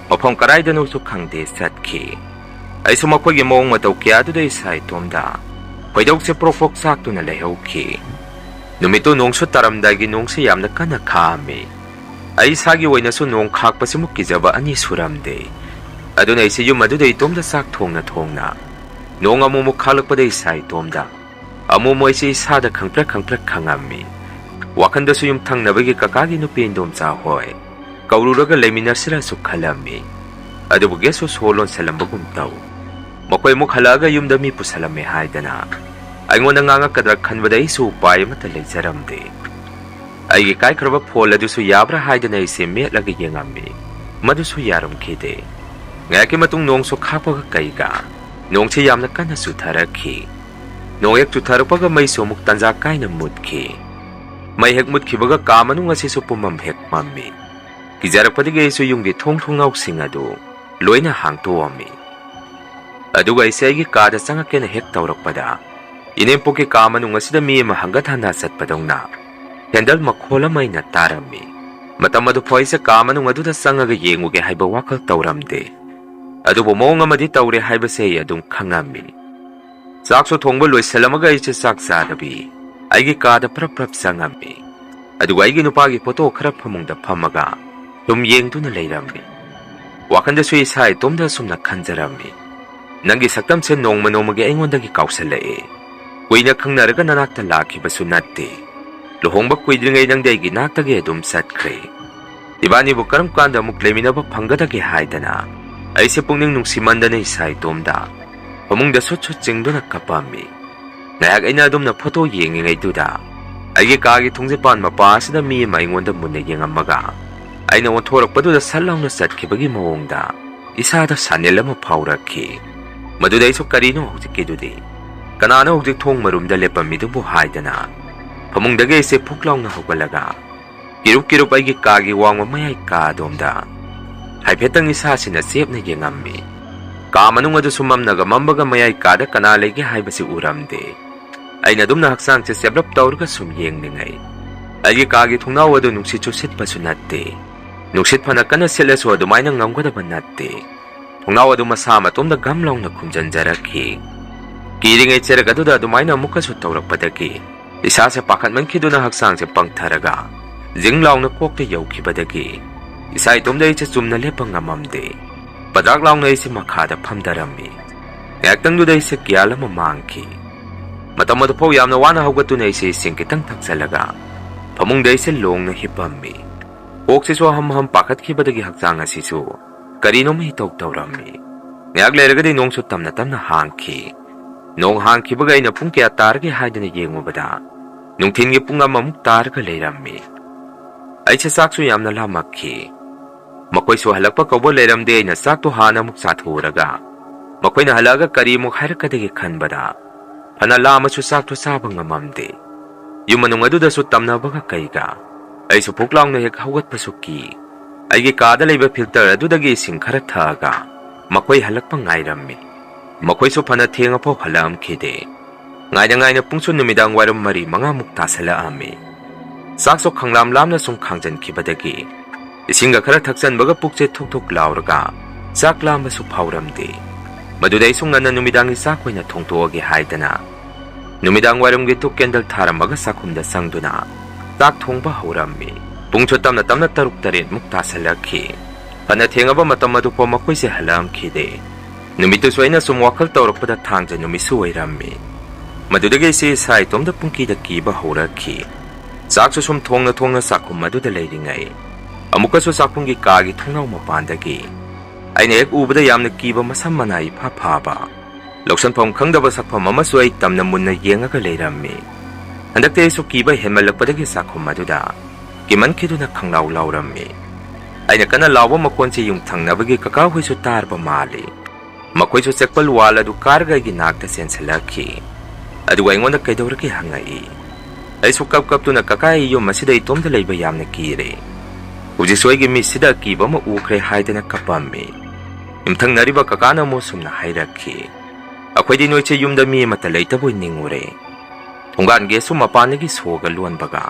ꯃꯐꯝ ꯀꯗꯥꯏꯗꯅꯣꯁꯨ ꯈꯪꯗꯦ ꯆꯠꯈꯤ꯫ ꯑꯩꯁꯨ ꯃꯈꯣꯏꯒꯤ ꯃꯑꯣꯡ ꯃꯇꯧ ꯀꯌꯥꯗꯨꯗ ꯏꯁꯥ ꯏꯇꯣꯝꯗ ꯈꯣꯏꯗꯧꯁꯦ ꯄ꯭ꯔꯣꯛ ꯄ꯭ꯔꯣꯛ ꯆꯥꯛꯇꯨꯅ ꯂꯩꯍꯧꯈꯤ꯫ ꯅꯨꯃꯤꯠꯇꯨ ꯅꯣꯡꯁꯨ ꯇꯥꯔꯝꯗꯥꯏꯒꯤ ꯅꯣꯡꯁꯨ ꯌꯥꯝꯅ ꯀꯟꯅ ꯈꯥꯛꯑꯝꯃꯤ꯫ ꯑꯩ ꯏꯁꯥꯒꯤ ꯑꯣꯏꯅꯁꯨ ꯅꯣꯡ ꯈꯥꯛꯄꯁꯤꯃꯨꯛ ꯀꯤꯖꯕ ꯑꯅꯤ ꯁꯨꯔꯝꯗꯦ꯫ ꯑꯗꯨꯅ ꯑꯩꯁꯦ ꯌꯨꯝ ꯑꯗꯨꯗ ꯏꯇꯣꯝꯗ ꯆꯥꯛ ꯊꯣꯡꯅ ꯊꯣꯡꯅ ꯅꯣꯡ ꯑꯃꯨꯛꯃꯨꯛ ꯈꯥꯛꯂꯛꯄꯗ ꯏꯁꯥ ꯏꯇꯣꯝꯗ ꯑꯃꯨꯛ ꯃꯣꯏꯁꯦ ꯏꯁꯥꯗ ꯈꯪꯄ꯭ꯔꯦꯛ ꯈꯪꯄ꯭ꯔꯦꯛ ꯈꯪꯉꯝꯃꯤ꯫ ꯋꯥꯈꯟꯗꯁꯨ ꯌꯨꯝꯊꯪꯅꯕꯒꯤ ꯀꯀꯥꯒꯤ ꯅꯨꯄꯤ ꯏꯟꯗꯣꯝꯆꯥ ꯍꯣꯏ ꯀꯧꯔꯨꯔꯒ ꯂꯩꯃꯤꯟꯅꯁꯤꯔꯁꯨ ꯈꯜꯂꯝꯃꯤ꯫ ꯑꯗꯨꯕꯨ ꯒꯦꯠꯁꯨ ꯁꯣ ꯂꯣꯟꯁꯤꯜꯂꯝꯕꯒꯨꯝ ꯇꯧ꯫ ꯃꯈꯣꯏ ꯑꯃꯨꯛ ꯍꯜꯂꯛꯑꯒ ꯌꯨꯝꯗ ꯃꯤ ꯄꯨꯁꯜꯂꯝꯃꯦ ꯍꯥꯏꯗꯅ ꯑꯩꯉꯣꯟꯗ ꯉꯥꯡꯉꯛꯀꯗ꯭ꯔꯥ ꯈꯟꯕꯗ ꯑꯩꯁꯨ ꯎꯄꯥꯏ ꯑꯃꯠꯇ ꯂꯩꯖꯔꯝꯗꯦ꯫ ꯑꯩꯒꯤ ꯀꯥꯏꯈ꯭ꯔꯕ ꯐꯣꯜ ꯑꯗꯨꯁꯨ ꯌꯥꯕ꯭ꯔꯥ ꯍꯥꯏꯗꯅ ꯑꯩꯁꯦ ꯃꯦꯠꯂꯒ ꯌꯦꯡꯉꯝꯃꯤ꯫ ꯃꯗꯨꯁꯨ ꯌꯥꯔꯝꯈꯤꯗꯦ꯫ ꯉꯥꯏꯍꯥꯛꯀꯤ ꯃꯇꯨꯡ ꯅꯣꯡꯁꯨ ꯈꯥꯛꯄꯒ ꯀꯩꯒ ꯅꯣꯡꯁꯤ ꯌꯥꯝꯅ ꯀꯟꯅ ꯆꯨꯊꯔꯛꯈꯤ꯫ ꯅꯣꯡ ꯍꯦꯛ ꯆꯨꯊꯔꯛꯄꯒ ꯃꯩꯁꯨ ꯑꯃꯨꯛ ꯇꯟꯖꯥ ꯀꯥꯏꯅ ꯃꯨꯠꯈꯤ꯫ ꯃꯩ ꯍꯦꯛ ꯃꯨꯠꯈꯤꯕꯒ ꯀꯥ ꯃꯅꯨꯡ ꯑꯁꯤꯁꯨ ꯄꯨꯝꯃꯝ ꯍꯦꯛ ꯃꯝꯃꯤ꯫ ꯀꯤꯖꯔꯛꯄꯗꯒꯤ ꯑꯩꯁꯨ ꯌꯨꯝꯒꯤ ꯊꯣꯡ ꯊꯣꯡꯅꯥꯎꯁꯤꯡ ꯑꯗꯨ ꯂꯣꯏꯅ ꯍꯥꯡꯇꯣꯛꯑꯝꯃꯤ꯫ ꯑꯗꯨꯒ ꯑꯩꯁꯦ ꯑꯩꯒꯤ ꯀꯥꯗ ꯆꯪꯉꯛꯀꯦꯅ ꯍꯦꯛ ꯇꯧꯔꯛꯄꯗ, ꯏꯅꯦꯝꯄꯣꯛꯀꯤ ꯀꯥ ꯃꯅꯨꯡ ꯑꯁꯤꯗ ꯃꯤ ꯑꯃ ꯍꯪꯒꯠ ꯍꯟꯗ ꯆꯠꯄꯗꯧꯅ ꯀꯦꯟꯗꯜ ꯃꯈꯣꯜ ꯑꯃ ꯑꯩꯅ ꯇꯥꯔꯝꯃꯤ꯫ ꯃꯇꯝ ꯑꯗꯨ ꯐꯥꯎ ꯑꯩꯁꯦ ꯀꯥ ꯃꯅꯨꯡ ꯑꯗꯨꯗ ꯆꯪꯉꯒ ꯌꯦꯡꯉꯨꯒꯦ ꯍꯥꯏꯕ ꯋꯥꯈꯜ ꯇꯧꯔꯝꯗꯦ꯫ ꯑꯗꯨꯕꯨ ꯃꯑꯣꯡ ꯑꯃꯗꯤ ꯇꯧꯔꯦ ꯍꯥꯏꯕꯁꯦ ꯑꯩ ꯑꯗꯨꯝ ꯈꯪꯉꯝꯃꯤ꯫ ꯆꯥꯛꯁꯨ ꯊꯣꯡꯕ ꯂꯣꯏꯁꯤꯜꯂꯝꯃꯒ ꯑꯩꯁꯦ ꯆꯥꯛ ꯆꯥꯗꯕꯤ ꯑꯩꯒꯤ ꯀꯥꯗ ꯄ꯭ꯔꯞ ꯄ꯭ꯔꯞ ꯆꯪꯉꯝꯃꯤ꯫ ꯑꯗꯨꯒ ꯑꯩꯒꯤ ꯅꯨꯄꯥꯒꯤ ꯐꯣꯇꯣ ꯈꯔ ꯐꯃꯨꯡꯗ ꯐꯝꯃꯒ ꯁꯨꯝ ꯌꯦꯡꯗꯨꯅ ꯂꯩꯔꯝꯃꯤ꯫ ꯋꯥꯈꯜꯗꯁꯨ ꯏꯁꯥ ꯏꯇꯣꯝꯗ ꯑꯁꯨꯝꯅ ꯈꯟꯖꯔꯝꯃꯤ, ꯅꯪꯒꯤ ꯁꯛꯇꯝꯁꯦ ꯅꯣꯡꯃ ꯅꯣꯡꯃꯒꯤ ꯑꯩꯉꯣꯟꯗꯒꯤ ꯀꯥꯎꯁꯜꯂꯛꯑꯦ꯫ ꯀꯨꯏꯅ ꯈꯪꯅꯔꯒ ꯅꯅꯥꯛꯇ ꯂꯥꯛꯈꯤꯕꯁꯨ ꯅꯠꯇꯦ꯫ ꯂꯨꯍꯣꯡꯕ ꯀꯨꯏꯗ꯭ꯔꯤꯉꯩ ꯅꯪꯗꯤ ꯑꯩꯒꯤ ꯅꯥꯛꯇꯒꯤ ꯑꯗꯨꯝ ꯆꯠꯈ꯭ꯔꯦ꯫ ꯏꯕꯥꯅꯤꯕꯨ ꯀꯔꯝ ꯀꯥꯟꯗ ꯑꯃꯨꯛ ꯂꯩꯃꯤꯟꯅꯕ ꯐꯪꯒꯗꯒꯦ ꯍꯥꯏꯗꯅ ꯑꯩꯁꯦ ꯄꯨꯛꯅꯤꯡ ꯅꯨꯡꯁꯤꯃꯟꯗꯅ ꯏꯁꯥ ꯏꯇꯣꯝꯗ ꯐꯃꯨꯡꯗ ꯁꯨꯠ ꯁꯨꯠ ꯆꯤꯡꯗꯨꯅ ꯀꯞꯄꯝꯃꯤ꯫ ꯉꯥꯏꯍꯥꯛ ꯑꯩꯅ ꯑꯗꯨꯝꯅ ꯐꯣꯇꯣ ꯌꯦꯡꯉꯤꯉꯩꯗꯨꯗ ꯑꯩꯒꯤ ꯀꯥꯒꯤ ꯊꯣꯡꯖꯤꯟꯄꯥꯟ ꯃꯄꯥ ꯑꯁꯤꯗ ꯃꯤ ꯑꯃ ꯑꯩꯉꯣꯟꯗ ꯃꯨꯟꯅ ꯌꯦꯡꯉꯝꯃꯒ ꯑꯩꯅ ꯑꯣꯟꯊꯣꯔꯛꯄꯗꯨꯗ ꯁꯠ ꯂꯥꯎꯅ ꯆꯠꯈꯤꯕꯒꯤ ꯃꯑꯣꯡꯗ ꯏꯁꯥꯗ ꯁꯥꯅꯦꯜ ꯑꯃ ꯐꯥꯎꯔꯛꯈꯤ꯫ ꯃꯗꯨꯗ ꯑꯩꯁꯨ "ꯀꯔꯤꯅꯣ ꯍꯧꯖꯤꯛꯀꯤꯗꯨꯗꯤ? ꯀꯅꯥꯅꯣ ꯍꯧꯖꯤꯛ ꯊꯣꯡ ꯃꯔꯨꯝꯗ ꯂꯦꯞꯄꯝꯃꯤꯗꯨꯕꯨ?" ꯍꯥꯏꯗꯅ ꯐꯃꯨꯡꯗꯒꯤ ꯑꯩꯁꯦ ꯐꯨꯛ ꯂꯥꯎꯅ ꯍꯧꯒꯠꯂꯒ ꯀꯤꯔꯨꯞ ꯀꯤꯔꯨꯞ ꯑꯩꯒꯤ ꯀꯥꯒꯤ ꯋꯥꯡꯃ ꯃꯌꯥꯏ ꯀꯥ ꯑꯗꯣꯝꯗ ꯍꯥꯏꯐꯦꯠꯇꯪ ꯏꯁꯥꯁꯤꯅ ꯆꯦꯞꯅ ꯌꯦꯡꯉꯝꯃꯤ꯫ ꯀꯥ ꯃꯅꯨꯡ ꯑꯗꯨꯁꯨ ꯃꯝꯅꯒ ꯃꯝꯕꯒ ꯃꯌꯥꯏ ꯀꯥꯗ ꯀꯅꯥ ꯂꯩꯒꯦ ꯍꯥꯏꯕꯁꯤ ꯎꯔꯝꯗꯦ꯫ ꯑꯩꯅ ꯑꯗꯨꯝꯅ ꯍꯛꯆꯥꯡꯁꯦ ꯆꯦꯞꯂꯞ ꯇꯧꯔꯒ ꯁꯨꯝ ꯌꯦꯡꯂꯤꯉꯩ ꯑꯩꯒꯤ ꯀꯥꯒꯤ ꯊꯣꯡꯅꯥꯎ ꯑꯗꯨ ꯅꯨꯡꯁꯤꯠꯁꯨ ꯁꯤꯠꯄꯁꯨ ꯅꯠꯇꯦ꯫ ꯅꯨꯡꯁꯤꯠ ꯐꯅ ꯀꯟꯅ ꯁꯤꯠꯂꯁꯨ ꯑꯗꯨꯃꯥꯏꯅ ꯉꯝꯒꯗꯕ ꯅꯠꯇꯦ꯫ ꯊꯣꯡꯅꯥꯎ ꯑꯗꯨ ꯃꯁꯥ ꯃꯇꯣꯝꯗ ꯒꯝ ꯂꯥꯎꯅ ꯈꯨꯝꯖꯤꯟꯖꯔꯛꯈꯤ꯫ ꯀꯤꯔꯤꯉꯩ ꯆꯦꯔꯛ ꯑꯗꯨꯗ ꯑꯗꯨꯃꯥꯏꯅ ꯑꯃꯨꯛꯀꯁꯨ ꯇꯧꯔꯛꯄꯗꯒꯤ ꯏꯁꯥꯁꯦ ꯄꯥꯈꯠꯃꯟꯈꯤꯗꯨꯅ ꯍꯛꯆꯥꯡꯁꯦ ꯄꯪꯊꯔꯒ ꯖꯤꯡ ꯂꯥꯎꯅ ꯀꯣꯛꯇ ꯌꯧꯈꯤꯕꯗꯒꯤ ꯏꯁꯥ ꯏꯇꯣꯝꯗ ꯑꯩꯁꯦ ꯆꯨꯝꯅ ꯂꯦꯞꯄ ꯉꯝꯃꯝꯗꯦ꯫ ꯄꯗ꯭ꯔꯥꯛ ꯂꯥꯎꯅ ꯑꯩꯁꯦ ꯃꯈꯥꯗ ꯐꯝꯊꯔꯝꯃꯤ꯫ ꯉꯥꯏꯍꯥꯛꯇꯪꯗꯨꯗ ꯑꯩꯁꯦ ꯒ꯭ꯌꯥꯟ ꯑꯃ ꯃꯥꯡꯈꯤ꯫ ꯃꯇꯝ ꯑꯗꯨꯐꯥꯎ ꯌꯥꯝꯅ ꯋꯥꯅ ꯍꯧꯒꯠꯇꯨꯅ ꯑꯩꯁꯦ ꯏꯁꯤꯡ ꯈꯤꯇꯪ ꯊꯛꯆꯜꯂꯒ ꯐꯃꯨꯡꯗ ꯑꯩꯁꯦ ꯂꯣꯡꯅ ꯍꯤꯞꯄꯝꯃꯤ꯫ ꯀꯣꯛꯁꯤꯁꯨ ꯑꯍꯝ ꯑꯍꯝ ꯄꯥꯈꯠꯈꯤꯕꯗꯒꯤ ꯍꯛꯆꯥꯡ ꯑꯁꯤꯁꯨ ꯀꯔꯤꯅꯣꯝ ꯏꯇꯧ ꯇꯧꯔꯝꯃꯤ꯫ ꯉꯥꯏꯍꯥꯛ ꯂꯩꯔꯒꯗꯤ ꯅꯣꯡꯁꯨ ꯇꯞꯅ ꯇꯞꯅ ꯍꯥꯡꯈꯤ꯫ ꯅꯣꯡ ꯍꯥꯡꯈꯤꯕꯒ ꯑꯩꯅ ꯄꯨꯡ ꯀꯌꯥ ꯇꯥꯔꯒꯦ ꯍꯥꯏꯗꯅ ꯌꯦꯡꯉꯨꯕꯗ ꯅꯨꯡꯊꯤꯜꯒꯤ ꯄꯨꯡ ꯑꯃꯃꯨꯛ ꯇꯥꯔꯒ ꯂꯩꯔꯝꯃꯤ꯫ ꯑꯩꯁꯦ ꯆꯥꯛꯁꯨ ꯌꯥꯝꯅ ꯂꯥꯝꯃꯛꯈꯤ꯫ ꯃꯈꯣꯏꯁꯨ ꯍꯜꯂꯛꯄ ꯀꯧꯕ ꯂꯩꯔꯝꯗꯦ꯫ ꯑꯩꯅ ꯆꯥꯛꯇꯣ ꯍꯥꯟꯅ ꯑꯃꯨꯛ ꯆꯥꯊꯣꯛꯎꯔꯒ ꯃꯈꯣꯏꯅ ꯍꯜꯂꯛꯑꯒ ꯀꯔꯤ ꯑꯃꯨꯛ ꯍꯥꯏꯔꯛꯀꯗꯒꯦ ꯈꯟꯕꯗ ꯐꯅ ꯂꯥꯝꯃꯁꯨ ꯆꯥꯛꯇꯣ ꯆꯥꯕ ꯉꯝꯃꯝꯗꯦ꯫ ꯌꯨꯝ ꯃꯅꯨꯡ ꯑꯗꯨꯗꯁꯨ ꯇꯝꯅꯕꯒ ꯀꯩꯒ ꯑꯩꯁꯨ ꯐꯨꯛ ꯂꯥꯎꯅ ꯍꯦꯛ ꯍꯧꯒꯠꯄꯁꯨ ꯀꯤ꯫ ꯑꯩꯒꯤ ꯀꯥꯗ ꯂꯩꯕ filter ꯑꯗꯨꯗꯒꯤ ꯏꯁꯤꯡ ꯈꯔ ꯊꯛꯑꯒ ꯃꯈꯣꯏ ꯍꯜꯂꯛꯄ ꯉꯥꯏꯔꯝꯃꯤ꯫ ꯃꯈꯣꯏꯁꯨ ꯐꯅ ꯊꯦꯡꯉꯐꯥꯎ ꯍꯜꯂꯛꯑꯝꯈꯤꯗꯦ꯫ ꯉꯥꯏꯅ ꯉꯥꯏꯅ ꯄꯨꯡꯁꯨ ꯅꯨꯃꯤꯗꯥꯡ ꯋꯥꯏꯔꯝ ꯃꯔꯤ ꯃꯉꯥꯃꯨꯛ ꯇꯥꯁꯜꯂꯛꯑꯝꯃꯤ꯫ ꯆꯥꯛꯁꯨ ꯈꯪꯂꯥꯝ ꯂꯥꯝꯅ ꯁꯨꯝ ꯈꯥꯡꯖꯟꯈꯤꯕꯗꯒꯤ ꯏꯁꯤꯡꯒ ꯈꯔ ꯊꯛꯆꯟꯕꯒ ꯄꯨꯛꯁꯦ ꯊꯨꯛ ꯊꯨꯛ ꯂꯥꯎꯔꯒ ꯆꯥꯛ ꯂꯥꯝꯕꯁꯨ ꯐꯥꯎꯔꯝꯗꯦ꯫ ꯃꯗꯨꯗ ꯑꯩꯁꯨ ꯉꯟꯅ ꯅꯨꯃꯤꯗꯥꯡꯒꯤ ꯆꯥꯛ ꯑꯣꯏꯅ ꯊꯣꯡꯗꯣꯛꯑꯒꯦ ꯍꯥꯏꯗꯅ ꯅꯨꯃꯤꯗꯥꯡ ꯋꯥꯏꯔꯝꯒꯤ ꯙꯨꯞ candle ꯊꯥꯔꯝꯃꯒ ꯆꯥꯛꯈꯨꯝꯗ ꯆꯪꯗꯨꯅ ꯆꯥꯛ ꯊꯣꯡꯕ ꯍꯧꯔꯝꯃꯤ꯫ ꯄꯨꯡꯁꯨ ꯇꯞꯅ ꯇꯞꯅ ꯇꯔꯨꯛ ꯇꯔꯦꯠꯃꯨꯛ ꯇꯥꯁꯜꯂꯛꯈꯤ꯫ ꯐꯅ ꯊꯦꯡꯉꯕ ꯃꯇꯝ ꯑꯗꯨꯐꯥꯎ ꯃꯈꯣꯏꯁꯦ ꯍꯜꯂꯛꯑꯝꯈꯤꯗꯦ꯫ ꯅꯨꯃꯤꯠꯇꯨꯁꯨ ꯑꯩꯅ ꯁꯨꯝ ꯋꯥꯈꯜ ꯇꯧꯔꯛꯄꯗ ꯊꯥꯡꯖ ꯅꯨꯃꯤꯠꯁꯨ ꯑꯣꯏꯔꯝꯃꯤ꯫ ꯃꯗꯨꯗꯒꯤ ꯑꯩꯁꯦ ꯏꯁꯥ ꯏꯇꯣꯝꯇ ꯄꯨꯡꯀꯤꯗ ꯀꯤꯕ ꯍꯧꯔꯛꯈꯤ꯫ ꯆꯥꯛꯁꯨ ꯁꯨꯝ ꯊꯣꯡꯅ ꯊꯣꯡꯅ ꯆꯥꯛꯈꯨꯝ ꯑꯗꯨꯗ ꯂꯩꯔꯤꯉꯩ, ꯑꯃꯨꯛꯀꯁꯨ ꯆꯥꯛꯈꯨꯝꯒꯤ ꯀꯥꯒꯤ ꯊꯣꯡꯅꯥꯎ ꯃꯄꯥꯟꯗꯒꯤ ꯑꯩꯅ ꯍꯦꯛ ꯎꯕꯗ ꯌꯥꯝꯅ ꯀꯤꯕ, ꯃꯁꯝ ꯃꯅꯥ ꯏꯐꯥ ꯐꯥꯕ, ꯂꯧꯁꯟꯐꯝ ꯈꯪꯗꯕ ꯁꯛꯐꯝ ꯑꯃꯁꯨ ꯑꯩ ꯇꯝꯅ ꯃꯨꯟꯅ ꯌꯦꯡꯉꯒ ꯂꯩꯔꯝꯃꯤ꯫ ꯍꯟꯗꯛꯇꯤ ꯑꯩꯁꯨ ꯀꯤꯕ ꯍꯦꯟꯃꯜꯂꯛꯄꯗꯒꯤ ꯆꯥꯛꯈꯨꯝ ꯑꯗꯨꯗ ꯀꯤꯃꯟꯈꯤꯗꯨꯅ ꯈꯪꯂꯥꯎ ꯂꯥꯎꯔꯝꯃꯤ꯫ ꯑꯩꯅ ꯀꯟꯅ ꯂꯥꯎꯕ ꯃꯈꯣꯟꯁꯤ ꯌꯨꯝꯊꯪꯅꯕꯒꯤ ꯀꯀꯥ ꯍꯣꯏꯁꯨ ꯇꯥꯔꯕ ꯃꯥꯜꯂꯤ꯫ ꯃꯈꯣꯏꯁꯨ ꯆꯦꯛꯄꯜ ꯋꯥꯜ ꯑꯗꯨ ꯀꯥꯔꯒ ꯑꯩꯒꯤ ꯅꯥꯛꯇ ꯆꯦꯟꯁꯤꯜꯂꯛꯈꯤ꯫ ꯑꯗꯨꯒ ꯑꯩꯉꯣꯟꯗ ꯀꯩꯗꯧꯔꯒꯦ ꯍꯪꯉꯛꯏ꯫ ꯑꯩꯁꯨ ꯀꯞ ꯀꯞꯇꯨꯅ, "ꯀꯀꯥ, ꯑꯩ ꯌꯨꯝ ꯑꯁꯤꯗ ꯏꯇꯣꯝꯇ ꯂꯩꯕ ꯌꯥꯝꯅ ꯀꯤꯔꯦ꯫ ꯍꯧꯖꯤꯛꯁꯨ ꯑꯩꯒꯤ ꯃꯤꯠꯁꯤꯗ ꯑꯀꯤꯕ ꯑꯃ ꯎꯈ꯭ꯔꯦ" ꯍꯥꯏꯗꯅ ꯀꯞꯄꯝꯃꯤ꯫ ꯌꯨꯝꯊꯪꯅꯔꯤꯕ ꯀꯀꯥꯅ ꯑꯃꯨꯛ ꯁꯨꯝꯅ ꯍꯥꯏꯔꯛꯈꯤ, "ꯑꯩꯈꯣꯏꯗꯤ ꯅꯣꯏꯁꯦ ꯌꯨꯝꯗ ꯃꯤ ꯑꯃꯠꯇ ꯂꯩꯇꯕꯣꯏ ꯅꯤꯡꯉꯨꯔꯦ꯫ ꯊꯣꯡꯒꯥꯟ ꯒꯦꯠꯁꯨ ꯃꯄꯥꯟꯗꯒꯤ ꯁꯣꯒ ꯂꯣꯟꯕꯒ꯫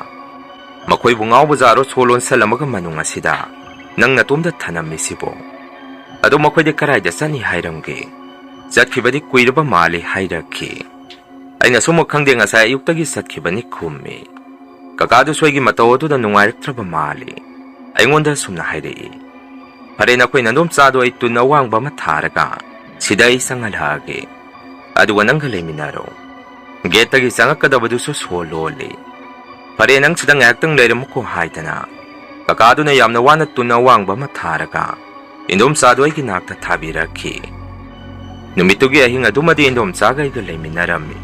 ꯃꯈꯣꯏꯕꯨ ꯉꯥꯎꯕꯖꯥꯔꯣ ꯁꯣ ꯂꯣꯟꯁꯜꯂꯝꯃꯒ ꯃꯅꯨꯡ ꯑꯁꯤꯗ ꯅꯪ ꯅꯇꯣꯝꯇ ꯊꯅꯝꯃꯤꯁꯤꯕꯣ? ꯑꯗꯣ ꯃꯈꯣꯏꯗꯤ ꯀꯔꯥꯏꯗ ꯆꯠꯅꯤ ꯍꯥꯏꯔꯝꯒꯦ? ꯆꯠꯈꯤꯕꯗꯤ ꯀꯨꯏꯔꯕ ꯃꯥꯜꯂꯤ" ꯍꯥꯏꯔꯛꯈꯤ꯫ ꯑꯩꯅꯁꯨ ꯑꯃꯨꯛ "ꯈꯪꯗꯦ, ꯉꯁꯥꯏ ꯑꯌꯨꯛꯇꯒꯤ ꯆꯠꯈꯤꯕꯅꯤ" ꯈꯨꯝꯃꯤ꯫ ꯀꯀꯥꯗꯨꯁꯨ ꯑꯩꯒꯤ ꯃꯇꯧ ꯑꯗꯨꯗ ꯅꯨꯡꯉꯥꯏꯔꯛꯇ꯭ꯔꯕ ꯃꯥꯜꯂꯤ꯫ ꯑꯩꯉꯣꯟꯗ ꯁꯨꯝꯅ ꯍꯥꯏꯔꯛꯏ, "ꯐꯔꯦ, ꯅꯈꯣꯏ ꯅꯗꯣꯝꯆꯥꯗꯣ ꯑꯩ ꯇꯨꯟ ꯑꯋꯥꯡꯕ ꯑꯃ ꯊꯥꯔꯒ ꯁꯤꯗ ꯑꯩ ꯆꯪꯍꯜꯂꯛꯑꯒꯦ꯫ ꯑꯗꯨꯒ ꯅꯪꯒ ꯂꯩꯃꯤꯟꯅꯔꯣ꯫ ꯒꯦꯠꯇꯒꯤ ꯆꯪꯉꯛꯀꯗꯕꯗꯨꯁꯨ ꯁꯣ ꯂꯣꯜꯂꯤ꯫ ꯐꯔꯦ, ꯅꯪ ꯁꯤꯗ ꯉꯥꯏꯍꯥꯛꯇꯪ ꯂꯩꯔꯝꯃꯨꯀꯣ" ꯍꯥꯏꯗꯅ ꯀꯀꯥꯗꯨꯅ ꯌꯥꯝꯅ ꯋꯥꯅ ꯇꯨꯟ ꯑꯋꯥꯡꯕ ꯑꯃ ꯊꯥꯔꯒ ꯏꯟꯗꯣꯝꯆꯥꯗꯣ ꯑꯩꯒꯤ ꯅꯥꯛꯇ ꯊꯥꯕꯤꯔꯛꯈꯤ꯫ ꯅꯨꯃꯤꯠꯇꯨꯒꯤ ꯑꯍꯤꯡ ꯑꯗꯨꯃꯗꯤ ꯏꯟꯗꯣꯝꯆꯥꯒ ꯑꯩꯒ ꯂꯩꯃꯤꯟꯅꯔꯝꯃꯤ꯫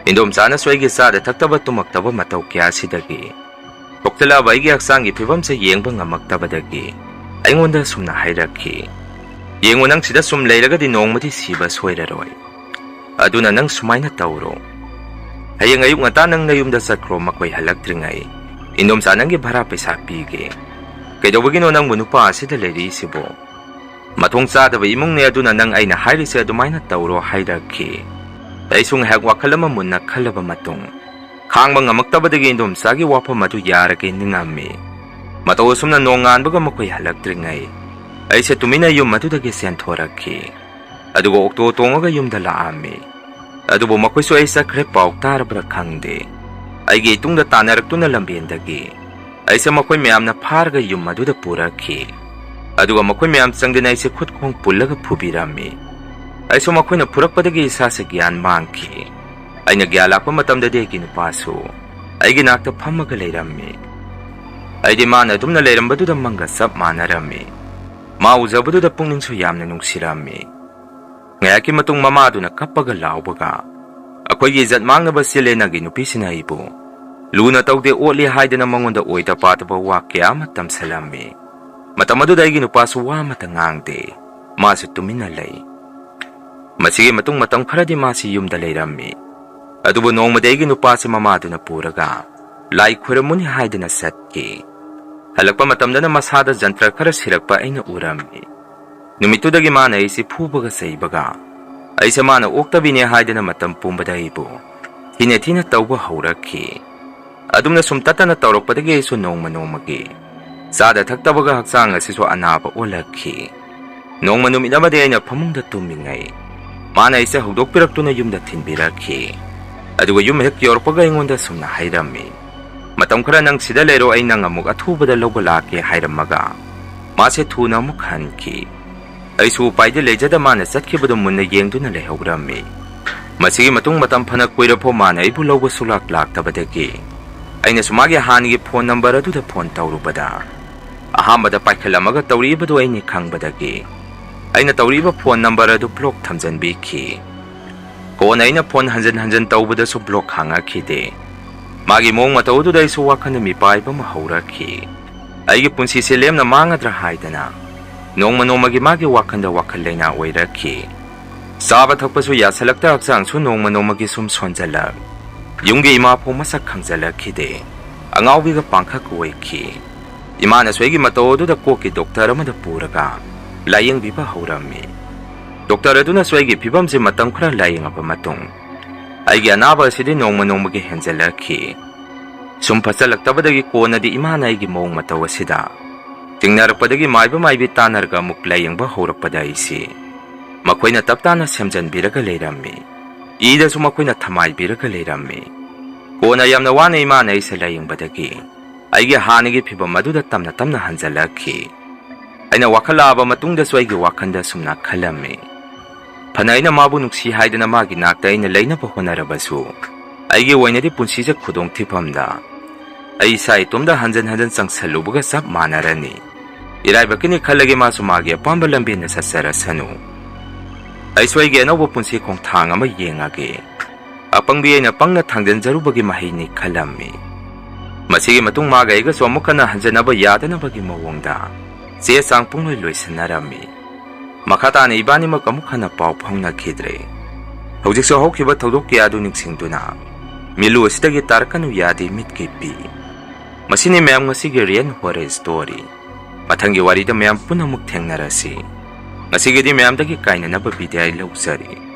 ꯏꯟꯗꯣꯝꯆꯥꯅꯁꯨ ꯑꯩꯒꯤ ꯆꯥꯗ ꯊꯛꯇꯕ ꯇꯨꯝꯃꯛꯇꯕ ꯃꯇꯧ ꯀꯌꯥꯁꯤꯗꯒꯤ ꯁꯣꯛꯆꯤꯜꯂꯛꯑꯕ ꯑꯩꯒꯤ ꯍꯛꯆꯥꯡꯒꯤ ꯐꯤꯕꯝꯁꯦ ꯌꯦꯡꯕ ꯉꯝꯃꯛꯇꯕꯗꯒꯤ ꯑꯩꯉꯣꯟꯗ ꯁꯨꯝꯅ ꯍꯥꯏꯔꯛꯈꯤ, "ꯌꯦꯡꯉꯨ, ꯅꯪ ꯁꯤꯗ ꯁꯨꯝ ꯂꯩꯔꯒꯗꯤ ꯅꯣꯡꯃꯗꯤ ꯁꯤꯕ ꯁꯣꯏꯔꯔꯣꯏ꯫ ꯑꯗꯨꯅ ꯅꯪ ꯁꯨꯃꯥꯏꯅ ꯇꯧꯔꯣ꯫ ꯍꯌꯦꯡ ꯑꯌꯨꯛ ꯉꯟꯇꯥ ꯅꯪ ꯅꯌꯨꯝꯗ ꯆꯠꯈ꯭ꯔꯣ, ꯃꯈꯣꯏ ꯍꯜꯂꯛꯇ꯭ꯔꯤꯉꯩ ꯏꯟꯗꯣꯝꯆꯥ ꯅꯪꯒꯤ ꯚꯔꯥ ꯄꯩꯁꯥ ꯄꯤꯒꯦ꯫ ꯀꯩꯗꯧꯕꯒꯤꯅꯣ ꯅꯪꯕꯨ ꯅꯨꯄꯥ ꯑꯁꯤꯗ ꯂꯩꯔꯤꯁꯤꯕꯣ? ꯃꯊꯣꯡ ꯆꯥꯗꯕ ꯏꯃꯨꯡꯅꯦ, ꯑꯗꯨꯅ ꯅꯪ ꯑꯩꯅ ꯍꯥꯏꯔꯤꯁꯦ ꯑꯗꯨꯃꯥꯏꯅ ꯇꯧꯔꯣ" ꯍꯥꯏꯔꯛꯈꯤ꯫ ꯑꯩꯁꯨ ꯉꯥꯏꯍꯥꯛ ꯋꯥꯈꯜ ꯑꯃ ꯃꯨꯟꯅ ꯈꯜꯂꯕ ꯃꯇꯨꯡ, ꯈꯥꯡꯕ ꯉꯝꯃꯛꯇꯕꯗꯒꯤ ꯏꯟꯗꯣꯝꯆꯥꯒꯤ ꯋꯥꯐꯝ ꯑꯗꯨ ꯌꯥꯔꯒꯦ ꯅꯤꯡꯉꯝꯃꯤ꯫ ꯃꯇꯧ ꯑꯁꯨꯝꯅ ꯅꯣꯡꯉꯥꯟꯕꯒ ꯃꯈꯣꯏ ꯍꯜꯂꯛꯇ꯭ꯔꯤꯉꯩ ꯑꯩꯁꯦ ꯇꯨꯃꯤꯟꯅ ꯌꯨꯝ ꯑꯗꯨꯗꯒꯤ ꯆꯦꯟꯊꯣꯔꯛꯈꯤ꯫ ꯑꯗꯨꯒ ꯑꯣꯛꯇꯣ ꯇꯣꯡꯉꯒ ꯌꯨꯝꯗ ꯂꯥꯛꯑꯝꯃꯤ꯫ ꯑꯗꯨꯕꯨ ꯃꯈꯣꯏꯁꯨ ꯑꯩ ꯆꯠꯈ꯭ꯔꯦ ꯄꯥꯎ ꯇꯥꯔꯕ꯭ꯔꯥ ꯈꯪꯗꯦ, ꯑꯩꯒꯤ ꯏꯇꯨꯡꯗ ꯇꯥꯟꯅꯔꯛꯇꯨꯅ ꯂꯝꯕꯦꯟꯗꯒꯤ ꯑꯩꯁꯦ ꯃꯈꯣꯏ ꯃꯌꯥꯝꯅ ꯐꯥꯔꯒ ꯌꯨꯝ ꯑꯗꯨꯗ ꯄꯨꯔꯛꯈꯤ꯫ ꯑꯗꯨꯒ ꯃꯈꯣꯏ ꯃꯌꯥꯝ ꯆꯪꯗꯨꯅ ꯑꯩꯁꯦ ꯈꯨꯠ ꯈꯣꯡ ꯄꯨꯜꯂꯒ ꯐꯨꯕꯤꯔꯝꯃꯤ꯫ ꯑꯩꯁꯨ ꯃꯈꯣꯏꯅ ꯐꯨꯔꯛꯄꯗꯒꯤ ꯏꯁꯥꯁꯦ ꯒ꯭ꯌꯥꯟ ꯃꯥꯡꯈꯤ꯫ ꯑꯩꯅ ꯒ꯭ꯌꯥꯟ ꯂꯥꯛꯄ ꯃꯇꯝꯗꯗꯤ ꯑꯩꯒꯤ ꯅꯨꯄꯥꯁꯨ ꯑꯩꯒꯤ ꯅꯥꯛꯇ ꯐꯝꯃꯒ ꯂꯩꯔꯝꯃꯤ꯫ ꯑꯩꯗꯤ ꯃꯥꯅ ꯑꯗꯨꯝꯅ ꯂꯩꯔꯝꯕꯗꯨꯗ ꯃꯪꯒ ꯆꯞ ꯃꯥꯟꯅꯔꯝꯃꯤ꯫ ꯃꯥ ꯎꯖꯕꯗꯨꯗ ꯄꯨꯛꯅꯤꯡꯁꯨ ꯌꯥꯝꯅ ꯅꯨꯡꯁꯤꯔꯝꯃꯤ꯫ ꯉꯥꯏꯍꯥꯛꯀꯤ ꯃꯇꯨꯡ ꯃꯃꯥꯗꯨꯅ ꯀꯞꯄꯒ ꯂꯥꯎꯕꯒ, "ꯑꯩꯈꯣꯏꯒꯤ ꯏꯖꯠ ꯃꯥꯡꯅꯕ ꯆꯦꯜꯂꯦ ꯅꯪꯒꯤ ꯅꯨꯄꯤꯁꯤꯅ ꯑꯩꯕꯨ ꯂꯨꯅ ꯇꯧꯗꯦ ꯑꯣꯠꯂꯤ" ꯍꯥꯏꯗꯅ ꯃꯉꯣꯟꯗ ꯑꯣꯏꯗ ꯄꯥꯗꯕ ꯋꯥ ꯀꯌꯥ ꯑꯃ ꯇꯝꯁꯜꯂꯝꯃꯤ꯫ ꯃꯇꯝ ꯑꯗꯨꯗ ꯑꯩꯒꯤ ꯅꯨꯄꯥꯁꯨ ꯋꯥ ꯑꯃꯠꯇ ꯉꯥꯡꯗꯦ꯫ ꯃꯥꯁꯨ ꯇꯨꯃꯤꯟꯅ ꯂꯩ꯫ ꯃꯁꯤꯒꯤ ꯃꯇꯨꯡ ꯃꯇꯝ ꯈꯔꯗꯤ ꯃꯥꯁꯤ ꯌꯨꯝꯗ ꯂꯩꯔꯝꯃꯤ꯫ ꯑꯗꯨꯕꯨ ꯅꯣꯡꯃꯗꯤ ꯑꯩꯒꯤ ꯅꯨꯄꯥꯁꯤ ꯃꯃꯥꯗꯨꯅ ꯄꯨꯔꯒ ꯂꯥꯏ ꯈꯣꯏꯔꯝꯃꯨꯅꯤ ꯍꯥꯏꯗꯅ ꯆꯠꯈꯤ꯫ ꯍꯜꯂꯛꯄ ꯃꯇꯝꯗꯅ ꯃꯁꯥꯗ ꯖꯟꯇ꯭ꯔ ꯈꯔ ꯁꯤꯔꯛꯄ ꯑꯩꯅ ꯎꯔꯝꯃꯤ꯫ ꯅꯨꯃꯤꯠꯇꯨꯗꯒꯤ ꯃꯥꯅ ꯑꯩꯁꯤ ꯐꯨꯕꯒ ꯆꯩꯕꯒ, ꯑꯩꯁꯦ ꯃꯥꯅ ꯑꯣꯛꯇꯕꯤꯅꯦ ꯍꯥꯏꯗꯅ ꯃꯇꯝ ꯄꯨꯝꯕꯗ ꯑꯩꯕꯨ ꯊꯤꯅ ꯊꯤꯅ ꯇꯧꯕ ꯍꯧꯔꯛꯈꯤ꯫ ꯑꯗꯨꯝꯅ ꯁꯨꯝ ꯇꯠꯇꯅ ꯇꯧꯔꯛꯄꯗꯒꯤ ꯑꯩꯁꯨ ꯅꯣꯡꯃ ꯅꯣꯡꯃꯒꯤ ꯆꯥꯗ ꯊꯛꯇꯕꯒ ꯍꯛꯆꯥꯡ ꯑꯁꯤꯁꯨ ꯑꯅꯥꯕ ꯑꯣꯜꯂꯛꯈꯤ꯫ ꯅꯣꯡꯃ ꯅꯨꯃꯤꯠ ꯑꯃꯗꯤ ꯑꯩꯅ ꯐꯃꯨꯡꯗ ꯇꯨꯝꯃꯤꯉꯩ ꯃꯥꯅ ꯑꯩꯁꯦ ꯍꯧꯗꯣꯛꯄꯤꯔꯛꯇꯨꯅ ꯌꯨꯝꯗ ꯊꯤꯟꯕꯤꯔꯛꯈꯤ꯫ ꯑꯗꯨꯒ ꯌꯨꯝ ꯍꯦꯛ ꯌꯧꯔꯛꯄꯒ ꯑꯩꯉꯣꯟꯗ ꯁꯨꯝꯅ ꯍꯥꯏꯔꯝꯃꯤ, "ꯃꯇꯝ ꯈꯔ ꯅꯪ ꯁꯤꯗ ꯂꯩꯔꯣ, ꯑꯩ ꯅꯪ ꯑꯃꯨꯛ ꯑꯊꯨꯕꯗ ꯂꯧꯕ ꯂꯥꯛꯀꯦ" ꯍꯥꯏꯔꯝꯃꯒ ꯃꯥꯁꯦ ꯊꯨꯅ ꯑꯃꯨꯛ ꯍꯟꯈꯤ꯫ ꯑꯩꯁꯨ ꯎꯄꯥꯏꯗꯤ ꯂꯩꯖꯗ ꯃꯥꯅ ꯆꯠꯈꯤꯕꯗꯨ ꯃꯨꯟꯅ ꯌꯦꯡꯗꯨꯅ ꯂꯩꯍꯧꯔꯝꯃꯤ꯫ ꯃꯁꯤꯒꯤ ꯃꯇꯨꯡ ꯃꯇꯝ ꯐꯅ ꯀꯨꯏꯔꯐꯥꯎ ꯃꯥꯅ ꯑꯩꯕꯨ ꯂꯧꯕ ꯁꯨꯛꯂꯥꯛ ꯂꯥꯛꯇꯕꯗꯒꯤ ꯑꯩꯅꯁꯨ ꯃꯥꯒꯤ ꯍꯥꯟꯅꯒꯤ ꯐꯣꯟ ꯅꯝꯕꯔ ꯑꯗꯨꯗ ꯐꯣꯟ ꯇꯧꯔꯨꯕꯗ, ꯑꯍꯥꯟꯕꯗ ꯄꯥꯏꯈꯠꯂꯝꯃꯒ ꯇꯧꯔꯛꯏꯕꯗꯨ ꯑꯩꯅꯤ ꯈꯪꯕꯗꯒꯤ ꯑꯩꯅ ꯇꯧꯔꯛꯏꯕ ꯐꯣꯟ ꯅꯝꯕꯔ ꯑꯗꯨ ꯕ꯭ꯂꯣꯛ ꯊꯝꯖꯟꯕꯤꯈꯤ꯫ ꯀꯣꯟꯅ ꯑꯩꯅ ꯐꯣꯟ ꯍꯟꯖꯟ ꯍꯟꯖꯟ ꯇꯧꯕꯗꯁꯨ ꯕ꯭ꯂꯣꯛ ꯍꯥꯡꯉꯛꯈꯤꯗꯦ꯫ ꯃꯥꯒꯤ ꯃꯑꯣꯡ ꯃꯇꯧ ꯑꯗꯨꯗ ꯑꯩꯁꯨ ꯋꯥꯈꯜꯗ ꯃꯤꯄꯥꯏꯕ ꯑꯃ ꯍꯧꯔꯛꯈꯤ꯫ ꯑꯩꯒꯤ ꯄꯨꯟꯁꯤꯁꯦ ꯂꯦꯝꯅ ꯃꯥꯡꯒꯗ꯭ꯔꯥ ꯍꯥꯏꯗꯅ ꯅꯣꯡꯃ ꯅꯣꯡꯃꯒꯤ ꯃꯥꯒꯤ ꯋꯥꯈꯜꯗ ꯋꯥꯈꯜ ꯂꯩꯅꯥ ꯑꯣꯏꯔꯛꯈꯤ꯫ ꯆꯥꯕ ꯊꯛꯄꯁꯨ ꯌꯥꯁꯜꯂꯛꯇ ꯍꯛꯆꯥꯡꯁꯨ ꯅꯣꯡꯃ ꯅꯣꯡꯃꯒꯤ ꯁꯨꯝ ꯁꯣꯟꯖꯜꯂꯛ꯫ ꯌꯨꯝꯒꯤ ꯏꯃꯥ ꯐꯥꯎ ꯃꯁꯛ ꯈꯪꯖꯜꯂꯛꯈꯤꯗꯦ꯫ ꯑꯉꯥꯎꯕꯤꯒ ꯄꯥꯡꯈꯛ ꯑꯣꯏꯈꯤ꯫ ꯏꯃꯥꯅꯁꯨ ꯑꯩꯒꯤ ꯃꯇꯧ ꯑꯗꯨꯗ ꯀꯣꯛꯀꯤ ꯗꯣꯛꯇꯔ ꯑꯃꯗ ꯄꯨꯔꯒ ꯂꯥꯌꯦꯡꯕꯤꯕ ꯍꯧꯔꯝꯃꯤ꯫ ꯗꯣꯛꯇꯔ ꯑꯗꯨꯅꯁꯨ ꯑꯩꯒꯤ ꯐꯤꯕꯝꯁꯦ ꯃꯇꯝ ꯈꯔ ꯂꯥꯌꯦꯡꯉꯕ ꯃꯇꯨꯡ ꯑꯩꯒꯤ ꯑꯅꯥꯕ ꯑꯁꯤꯗꯤ ꯅꯣꯡꯃ ꯅꯣꯡꯃꯒꯤ ꯍꯦꯟꯖꯜꯂꯛꯈꯤ꯫ ꯁꯨꯝ ꯐꯠꯆꯜꯂꯛꯇꯕꯗꯒꯤ ꯀꯣꯟꯅꯗꯤ ꯏꯃꯥꯅ ꯑꯩꯒꯤ ꯃꯑꯣꯡ ꯃꯇꯧ ꯑꯁꯤꯗ ꯆꯤꯡꯅꯔꯛꯄꯗꯒꯤ ꯃꯥꯏꯕ ꯃꯥꯏꯕꯤ ꯇꯥꯟꯅꯔꯒ ꯑꯃꯨꯛ ꯂꯥꯌꯦꯡꯕ ꯍꯧꯔꯛꯄꯗ ꯑꯩꯁꯤ ꯃꯈꯣꯏꯅ ꯇꯞ ꯇꯥꯅ ꯁꯦꯝꯖꯟꯕꯤꯔꯒ ꯂꯩꯔꯝꯃꯤ꯫ ꯏꯗꯁꯨ ꯃꯈꯣꯏꯅ ꯊꯃꯥꯏꯕꯤꯔꯒ ꯂꯩꯔꯝꯃꯤ꯫ ꯀꯣꯟꯅ ꯌꯥꯝꯅ ꯋꯥꯅ ꯏꯃꯥꯅ ꯑꯩꯁꯦ ꯂꯥꯌꯦꯡꯕꯗꯒꯤ ꯑꯩꯒꯤ ꯍꯥꯟꯅꯒꯤ ꯐꯤꯕꯝ ꯑꯗꯨꯗ ꯇꯞꯅ ꯇꯞꯅ ꯍꯟꯖꯜꯂꯛꯈꯤ꯫ ꯑꯩꯅ ꯋꯥꯈꯜ ꯂꯥꯛꯑꯕ ꯃꯇꯨꯡꯗꯁꯨ ꯑꯩꯒꯤ ꯋꯥꯈꯜꯗ ꯁꯨꯝꯅ ꯈꯜꯂꯝꯃꯤ, ꯐꯅ ꯑꯩꯅ ꯃꯥꯕꯨ ꯅꯨꯡꯁꯤ ꯍꯥꯏꯗꯅ ꯃꯥꯒꯤ ꯅꯥꯛꯇ ꯑꯩꯅ ꯂꯩꯅꯕ ꯍꯣꯠꯅꯔꯕꯁꯨ, ꯑꯩꯒꯤ ꯑꯣꯏꯅꯗꯤ ꯄꯨꯟꯁꯤꯁꯦ ꯈꯨꯗꯣꯡ ꯊꯤꯐꯝꯗ ꯑꯩ ꯏꯁꯥ ꯏꯇꯣꯝꯗ ꯍꯟꯖꯟ ꯍꯟꯖꯟ ꯆꯪꯁꯜꯂꯨꯕꯒ ꯆꯞ ꯃꯥꯟꯅꯔꯅꯤ꯫ ꯏꯔꯥꯏꯕꯛꯀꯤꯅꯤ ꯈꯜꯂꯒꯦ, ꯃꯥꯁꯨ ꯃꯥꯒꯤ ꯑꯄꯥꯝꯕ ꯂꯝꯕꯦꯟꯗ ꯆꯠꯆꯔꯁꯅꯨ꯫ ꯑꯩꯁꯨ ꯑꯩꯒꯤ ꯑꯅꯧꯕ ꯄꯨꯟꯁꯤ ꯈꯣꯡꯊꯥꯡ ꯑꯃ ꯌꯦꯡꯉꯒꯦ꯫ ꯑꯄꯪꯕꯤ ꯑꯩꯅ ꯄꯪꯅ ꯊꯥꯡꯖꯟꯖꯔꯨꯕꯒꯤ ꯃꯍꯩꯅꯤ ꯈꯜꯂꯝꯃꯤ꯫ ꯃꯁꯤꯒꯤ ꯃꯇꯨꯡ ꯃꯥꯒ ꯑꯩꯒꯁꯨ ꯑꯃꯨꯛ ꯍꯟꯅ ꯍꯟꯖꯟꯅꯕ ꯌꯥꯗꯅꯕꯒꯤ ꯃꯑꯣꯡꯗ ꯆꯦ ꯆꯥꯡ ꯄꯨꯡꯂꯣꯏ ꯂꯣꯏꯁꯤꯟꯅꯔꯝꯃꯤ꯫ ꯃꯈꯥ ꯇꯥꯅ ꯏꯕꯥꯅꯤꯃꯛ ꯑꯃꯨꯛ ꯍꯟꯅ ꯄꯥꯎ ꯐꯥꯎꯅꯈꯤꯗ꯭ꯔꯦ꯫ ꯍꯧꯖꯤꯛꯁꯨ ꯍꯧꯈꯤꯕ ꯊꯧꯗꯣꯛ ꯀꯌꯥꯗꯨ ꯅꯤꯡꯁꯤꯡꯗꯨꯅ ꯃꯤꯠꯂꯨ ꯑꯁꯤꯗꯒꯤ ꯇꯥꯔꯛꯀꯅꯨ ꯌꯥꯗꯦ ꯃꯤꯠꯀꯤ ꯄꯤ꯫ ꯃꯁꯤꯅꯤ ꯃꯌꯥꯝ ꯉꯁꯤꯒꯤ real horror story꯫ ꯃꯊꯪꯒꯤ ꯋꯥꯔꯤꯗ ꯃꯌꯥꯝ ꯄꯨꯟꯅ ꯑꯃꯨꯛ ꯊꯦꯡꯅꯔꯁꯤ꯫ ꯉꯁꯤꯒꯤꯗꯤ ꯃꯌꯥꯝꯗꯒꯤ ꯀꯥꯏꯅꯅꯕ ꯕꯤꯗꯥꯏ ꯂꯧꯖꯔꯤ꯫